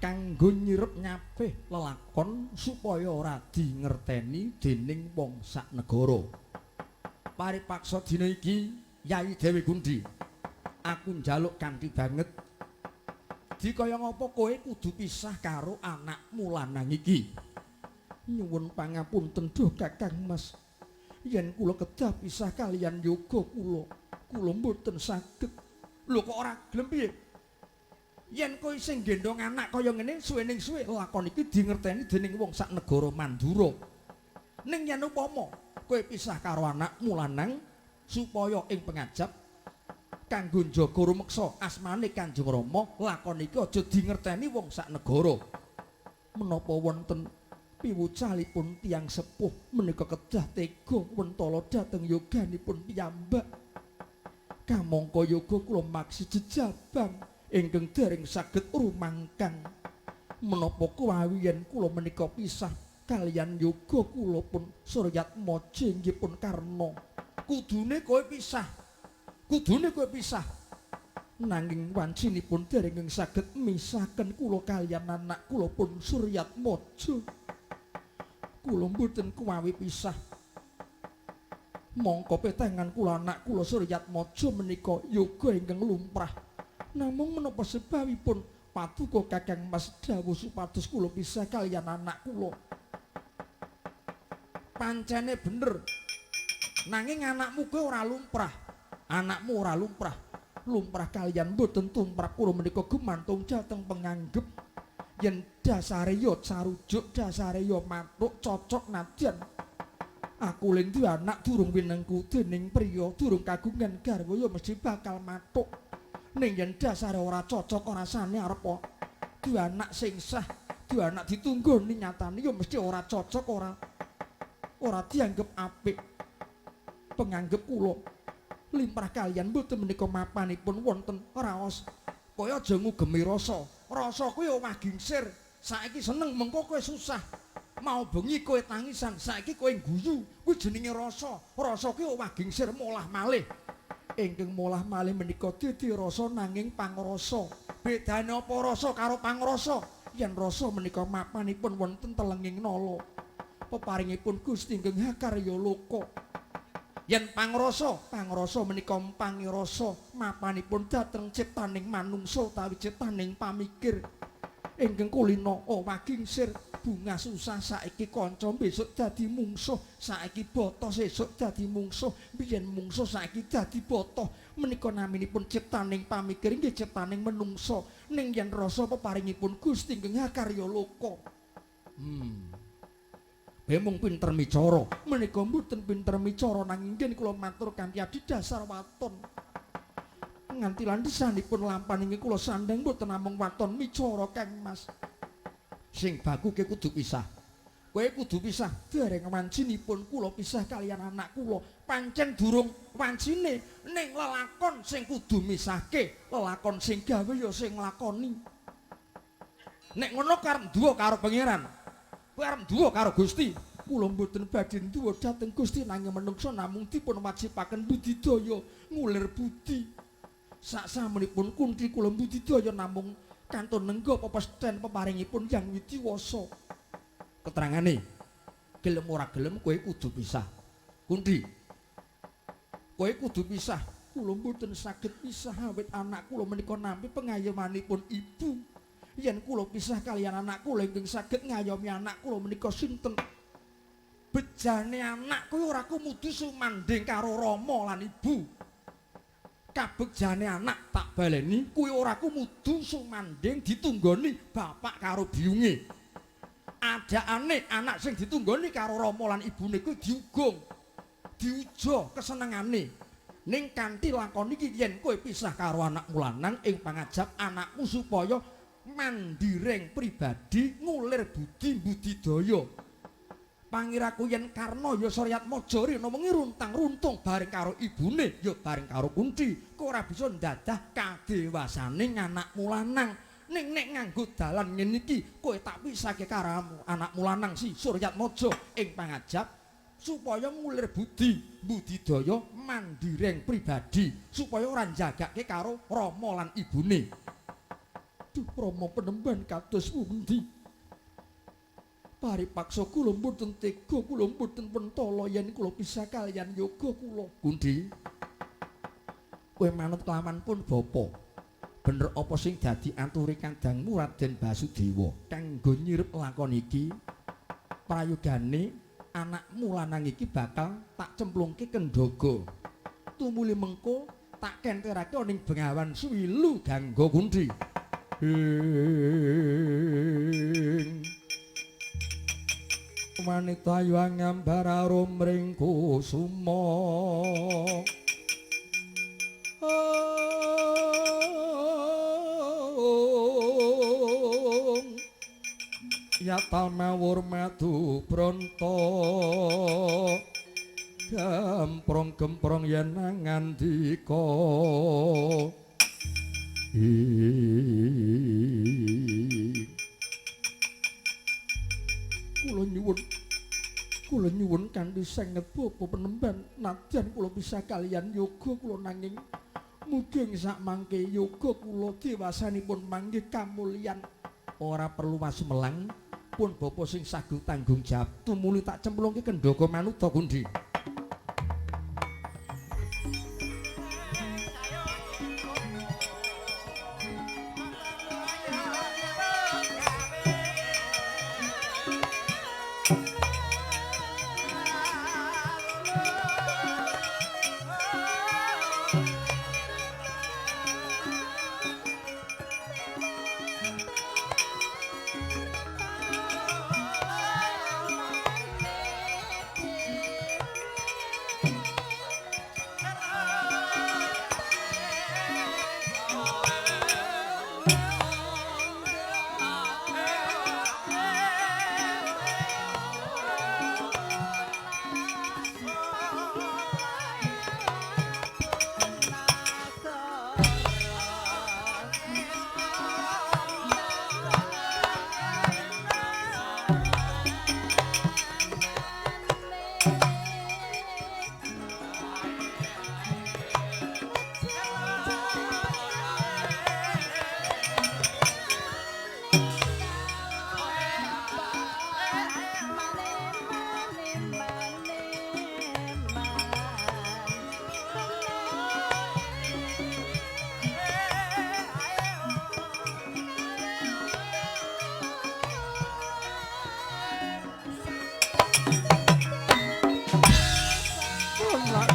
Kanggo nyirep nyapih lelakon supaya ora dingerteni dening wong sak negara. Paripaksa dina iki Yayi Dewi Kunti, aku njaluk kanthi banget. Dikaya ngapa kowe kudu pisah karo anakmu lanang iki? Nyuwun pangapunten duh Kakang Mas. Yen kula kedah pisah kaliyan yoga kula, kula mboten saged. Lho kok ora gelem piye? Yen kowe sing gendhong anak kaya ngene suwe ning suwe lakon iki dingerteni dening wong sak negara Mandura. Ning yen upama kowe pisah karo anakmu lanang supaya ing pengajap kanggo njaga rumeksa asmane Kanjeng Rama, lakon iki aja dingerteni wong sak negara. Menapa wonten piwucalipun tiyang sepuh menika kedah tega wentala dhateng yoganipun piyambak. Kamangka yoga kula maksi jejabang ingkang dereng saged rumangkang. Menapa kuwawi yen kula menika pisah kaliyan yoga kula pun Suryatmaja inggih pun Karna. Kudune kowe pisah. Kudune kowe pisah. Nanging wancinipun dereng saged misahaken kula kaliyan anak kula pun Suryatmaja. Kula mboten kuwawi pisah. Mongko petengan kula anak kula Suryatmaja menika yoga ingkang lumrah. Namung menapa sebabipun paduka Kakang Mas dawuh supados kula pisah kaliyan anak kula? Pancene bener. Nanging anakmu kowe ora lumrah. Anakmu ora lumrah. Lumrah kaliyan mboten tumrap kula menika gumantung dhateng penganggep. Yen dasare ya sarujuk, dasare ya mathuk cocok nadyan. Aku len duwe anak durung winengku dening priya, durung kagungan garwa ya mesti bakal mathuk. Ning yen dasare ora cocok rasane arep duwe anak sing sah, duwe anak ditunggoni nyatane ya mesti ora cocok, ora dianggep apik. Penganggep kula limrah kaliyan mboten menika mapanipun wonten raos. Kowe aja ngugemi rasa. Rasa kuwi omah gingsir. Saiki seneng mengko kowe susah. Mau bengi kowe tangisan, saiki kowe guyu. Kuwi jenenge rasa. Rasa kuwi omah gingsir molah malih. Ingkang molah malih menika dadi rasa nanging pangrasa. Bedane apa rasa karo pangrasa? Yen rasa menika mapanipun wonten telenging nala. Peparingipun Gusti ingkang hakarya loka. Yen pangrasa, pangrasa menika pangirasa mapanipun dhateng ciptaning manungsa utawi ciptaning pamikir. Ingkang kulina wagingsir bunga susah saiki kanca besok dadi mungsuh, saiki bata sesuk dadi mungsuh, biyen mungsuh saiki dadi bata. Menika naminipun ciptaning pamikir inggih ciptaning menungsa. Ning yen rasa peparingipun Gusti ingkang hakarya loka. Mung pinter micara, menika mboten pinter micara nanging nggih kula matur kanthi adhedhasar waton. Nganti landhesanipun lampan inggih kula sandhang mboten namung waton micara Kang Mas. Sing baku ke kudu pisah. Kowe kudu pisah dereng wancinipun kula pisah kaliyan anak kula. Pancen durung wancine ning lelakon sing kudu misahke, lelakon sing gawe ya sing nglakoni. Nek ngono karep duwa karo pangeran. Kowe arep duwa karo Gusti. Kula mboten badhe duwa dhateng Gusti nanging menungsa namung dipun wajibaken budidaya ngulir budi. Saksamunipun kunthi kula budidaya namung kantun nengga pepesthen peparingipun Hyang Widiwasa. Keterangane gelem ora gelem kowe kudu pisah. Kunthi, kowe kudu pisah. Kula mboten saged pisah awit anak kula menika nampi pengayomanipun ibu. Yen kula pisah kaliyan anak kula ingkang saged ngayomi anak kula menika sinten? Bejane anak kuwi ora kumudu sumandhing karo rama lan ibu. Kabejane anak tak baleni kuwi ora kumudu sumandhing ditunggoni bapak karo biyunge. Adakane anak sing ditunggoni karo rama lan ibune kuwi diugung, diuja kesenengane. Ning kanthi lakon iki yen kowe pisah karo anakmu lanang ing pangajap anakmu supaya mandireng pribadi ngulir budi budidaya. Pangiraku yen Karna ya Suryatmaja rina wengi runtang-runtung bareng karo ibune ya bareng karo Kunthi, kowe ora bisa ndadah kadewasane anakmu lanang. Ning nek nganggo dalan ngene iki kowe tak pisahke karo anakmu lanang si Suryatmaja ing pangajap supaya ngulir budi budidaya mandireng pribadi supaya ora njagake karo rama lan ibune. Duh Rama penemban kados pundi? Paripaksa kula mboten tega, kula mboten pentala yen kula pisah kaliyan yoga kula. Kunthi, kowe manut kelawan pun bapa. Bener apa sing dadi aturi kadangmu Raden Basudewa kanggo nyirep lakon iki? Prayogane anakmu lanang iki bakal tak cemplungke kendhaga. Tumuli mengko tak kenterake ning Bengawan Suwilu Gangga Kunthi. Wanita yang ngambar arum ring kusuma yatal mawur madu bronto gemprong-gemprong yen ngandika. Kula nyuwun, kula nyuwun kanthi sanget bapa penemban nadyan kula pisah kaliyan yoga kula nanging mugi sak mangke yoga kula dewasanipun manggih kamulyan. Ora perlu wasumelang pun bapa sing sagu tanggung jawab tumuli tak cemplungke kendhaga manutha Kunthi.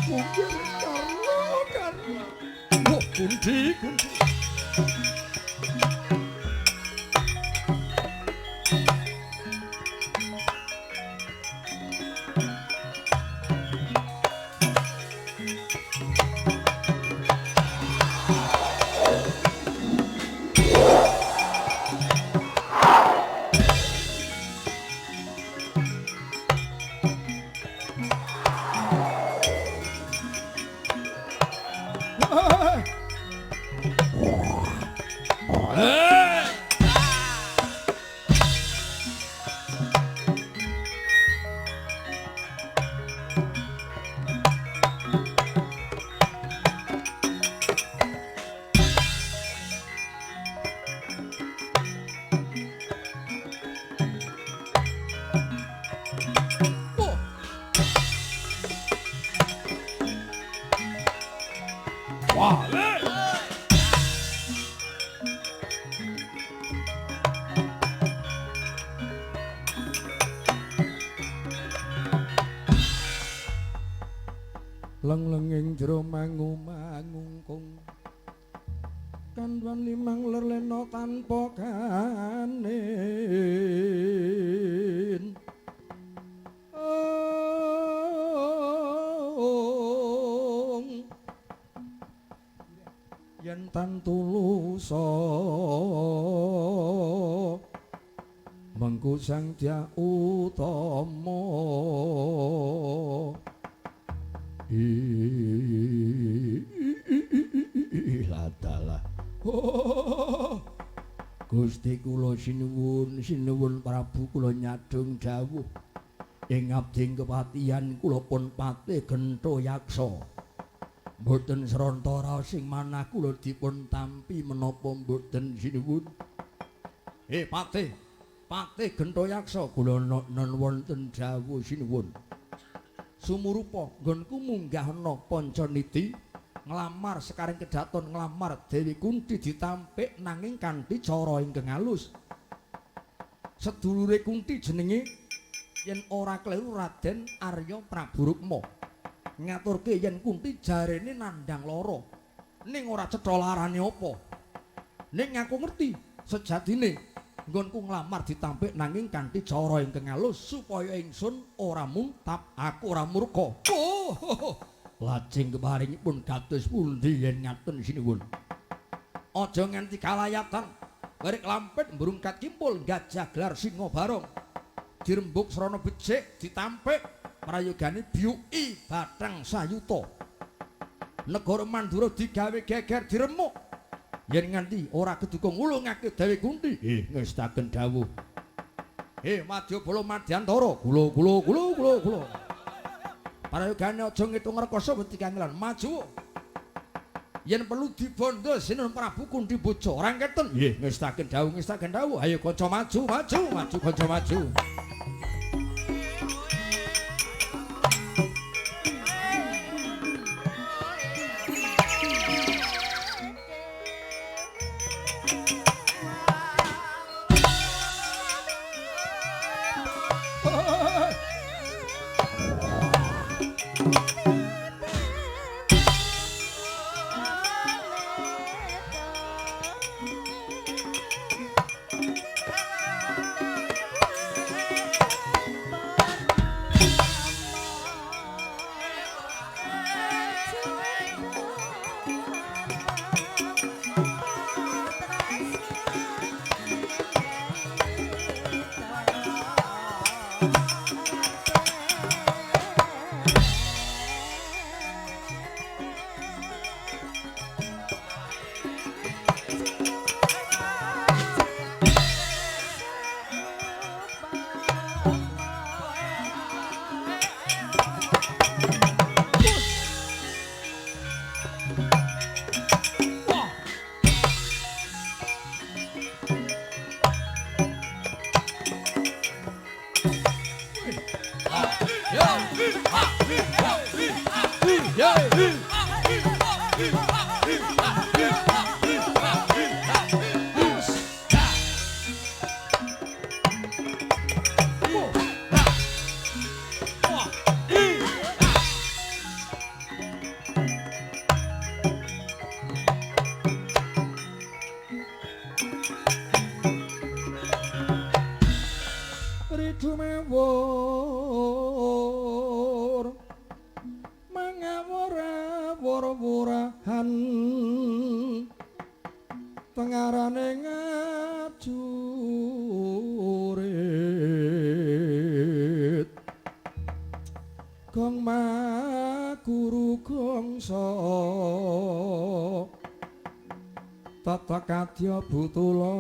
Kunggir Karna Karna. Oh, Kunti Kunti. Leng-lenging jero mangu-mangungkung kandwan limang lerlena tanpa kanin. Ong yen tan tulusa mengku Sang Dyah Utama. Ladalah. Gusti kula sinuwun, sinuwun Prabu kula nyadhung dawuh. Ing abdi kepatihan kula pun patih gentha yaksa. Mboten sranta raos sing manah kula dipun tampi menapa mboten sinuwun. Patih, patih gentha yaksa kula non wonten dawuh sinuwun. Sumurupa nggonku munggah ana Pancaniti nglamar sekaring kedaton nglamar Dewi Kunti ditampik nanging kanthi cara ingkang alus. Sedulure Kunti jenenge yen ora kleru Raden Arya Prabu Rukma. Ngaturke yen Kunti jarene nandhang lara ning ora cetha larane apa. Ning aku ngerti sejatine nggonku nglamar ditampik nanging kanthi cara ingkang alus supaya ingsun ora muntap, aku ora murka. Oh, lajeng keparingipun kados pundi yen ngaten sinuwun. Aja nganti kalayatan, werik lampit mbrungkat kimpul gajah gelar singa barong. Dirembuk srana becik ditampik prayogane biyuki bathang sayuta. Negara Mandura digawe geger diremuk. Yen nganti ora keduka ngulungake Dewi Kunti, ngestaken dawuh. Madyabala Madyantara, kula kula kula kula kula. Prayogane aja ngitung rekoso wedi kangelan, maju. Yen perlu dibondo Sinuwun Prabu Kunti Bojo, ora ngeten. Nggih, ngestaken dawuh, ngestaken dawuh. Ayo kanca maju, maju, maju kanca maju. Tengarane ngajurit gong makuru gongso tata kadya butula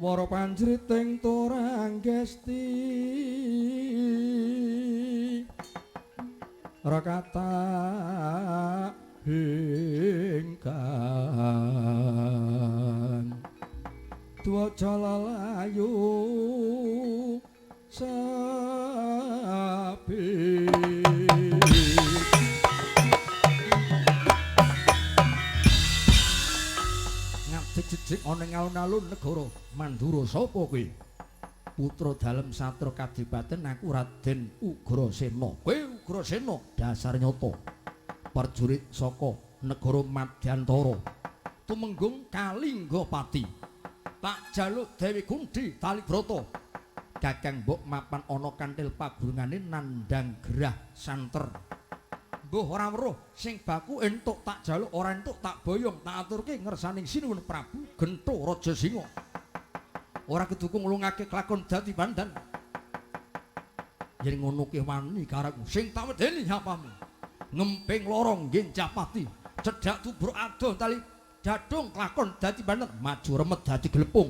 wara panjriting turanggesti rakata hingkan dwaja lalayu sapi. Jejeg ana ing alun-alun negara Mandura. Sapa kowe? Putra dalem satra kadipaten aku Raden Ugrasena. Kowe Ugrasena dasar nyata. Prajurit saka negara Madyantara. Tumenggung Kalinggapati. Tak jaluk Dewi Kunthi Talibrata. Kakang mbok mapan ana kanthil pagunungane nandhang gerah santer. Mbuh ora weruh sing baku entuk tak jaluk ora entuk tak boyong tak aturke ngersaning Sinuwun Prabu Gentho Raja Singa. Ora kedukung nglungake kelakon dadi bandan. Yen ngono ki wani karepmu sing tak wedeni nyapamu. Ngemping lorong nggih capati, cedhak tubruk adoh tali jadung kelakon dadi bandan maju remet dadi glepung.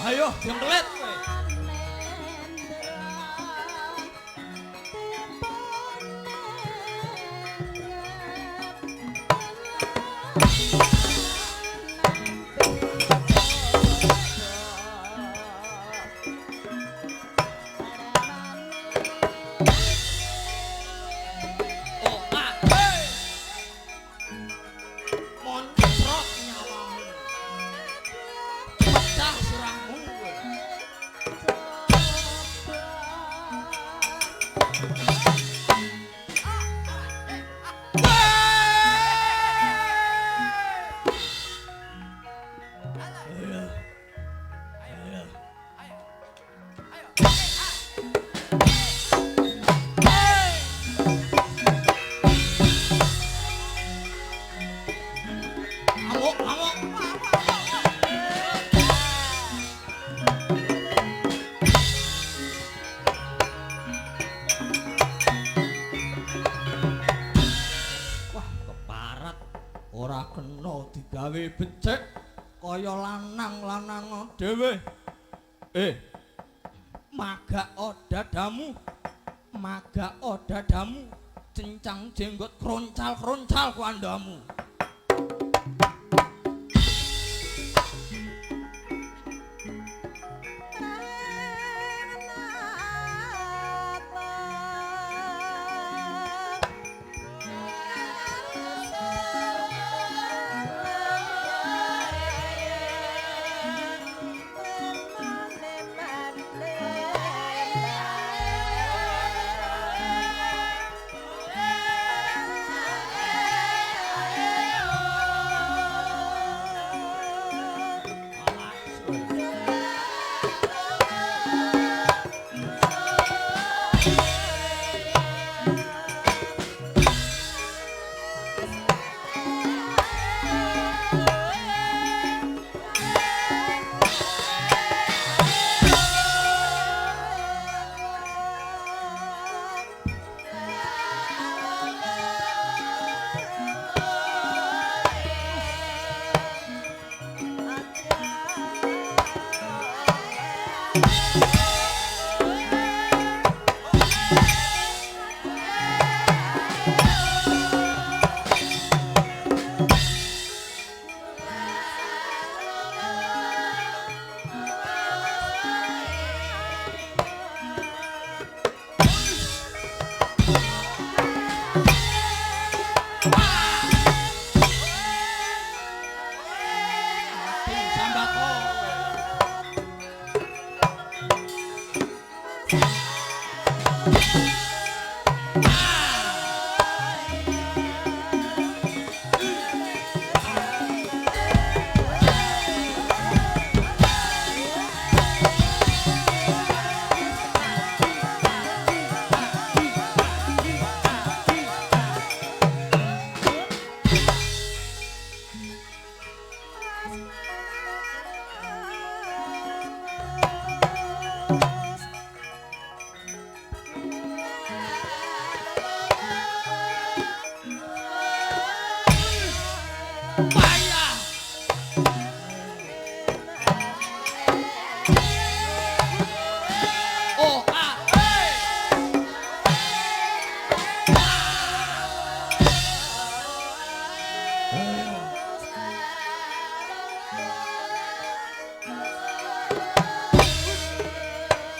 Ayo, jengkelet kowe. Digawe becik kaya lanang-lanang dhewe. Magak dadamu, magak dadamu, cencang jenggot kroncal-kroncal kuandamu. Yeah.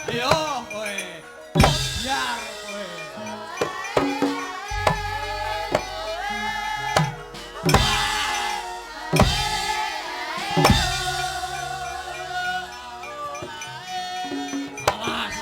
Ayo kowe. Biar kowe. Awas.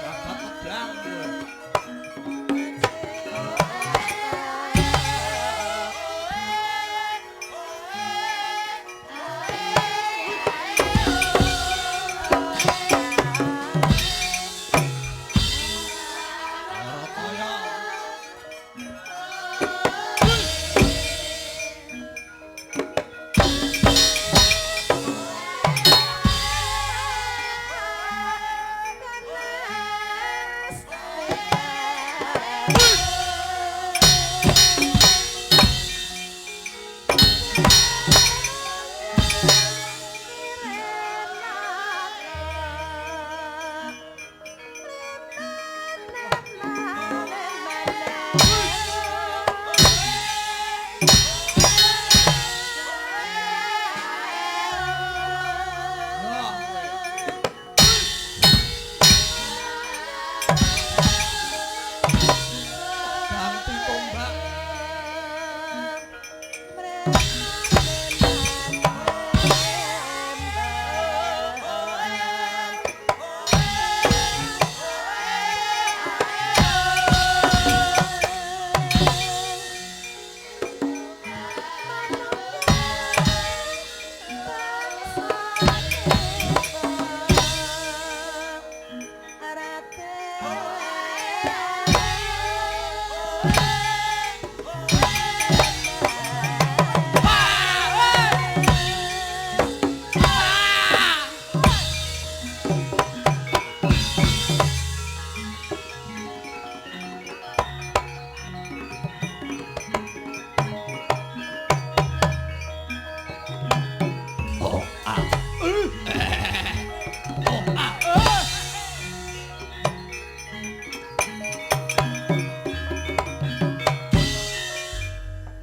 Bapak pedang kowe. Ora kaya. Wah, kowe. Ganti tombak.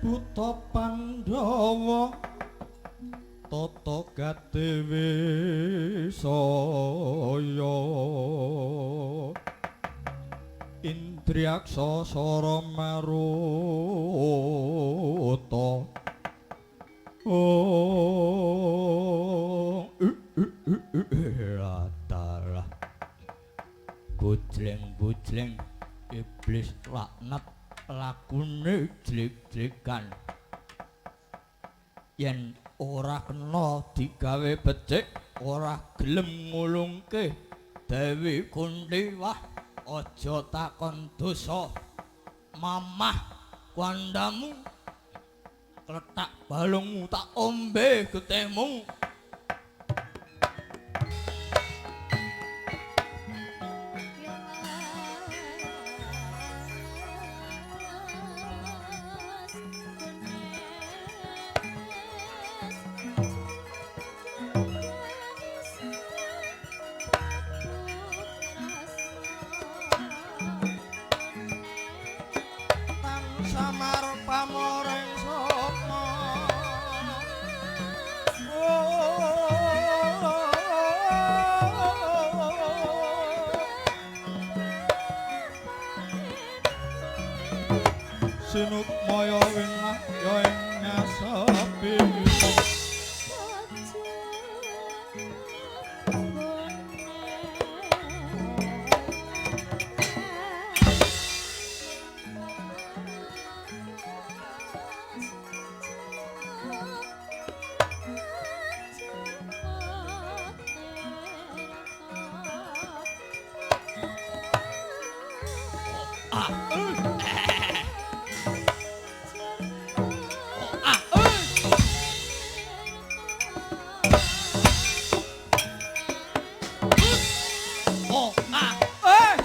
Buta Pandhawa tata gate wisaya Indriyaksa sara maruta. Oh, dalah Bujleng-bujleng iblis laknat lakune jlik-jlikan. Yen ora kena digawe becik, ora gelem ngulungke Dewi Kunti, wah aja takon dosa. Mamah kandhamu kletak balungmu tak ombe getihmu. Tan samar pamoreng sukma. Oh. Ah. Ah. Oh, ah. Eh.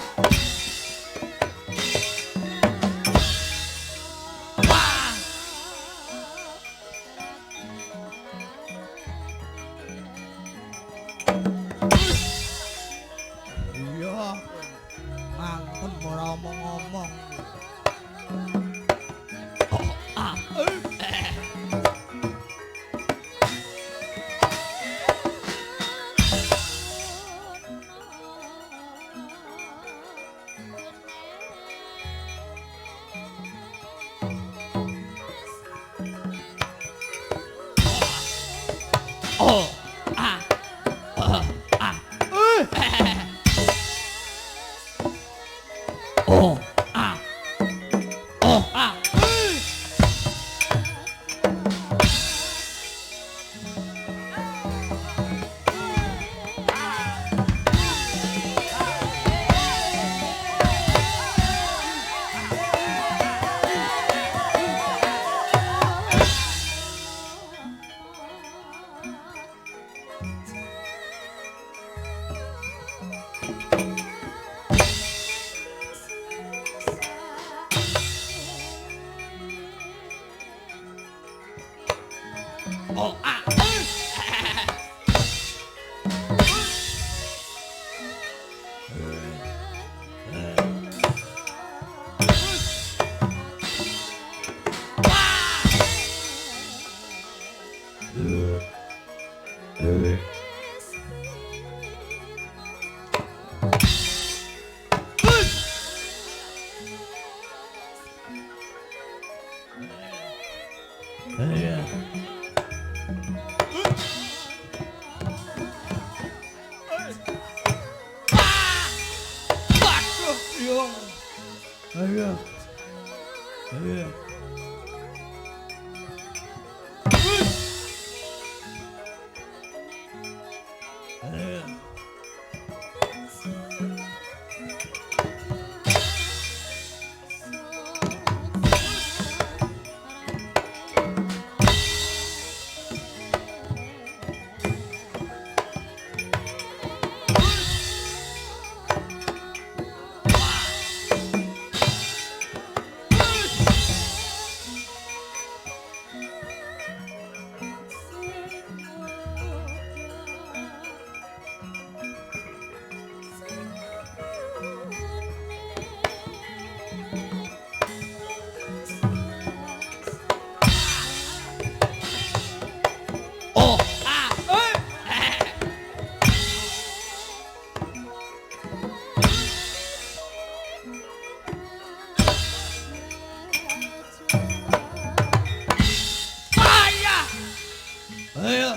Wah. Iya. Ngantem ora omong-omong. Oh, ah. Eh. Oh, ah. Oh, ah. Eh. Oh, ah. Oh, ah. Eh. Oh, ah. Waduh, yo. Ayo. Ayo. Oh, ah, eh. Ayah. Ayo.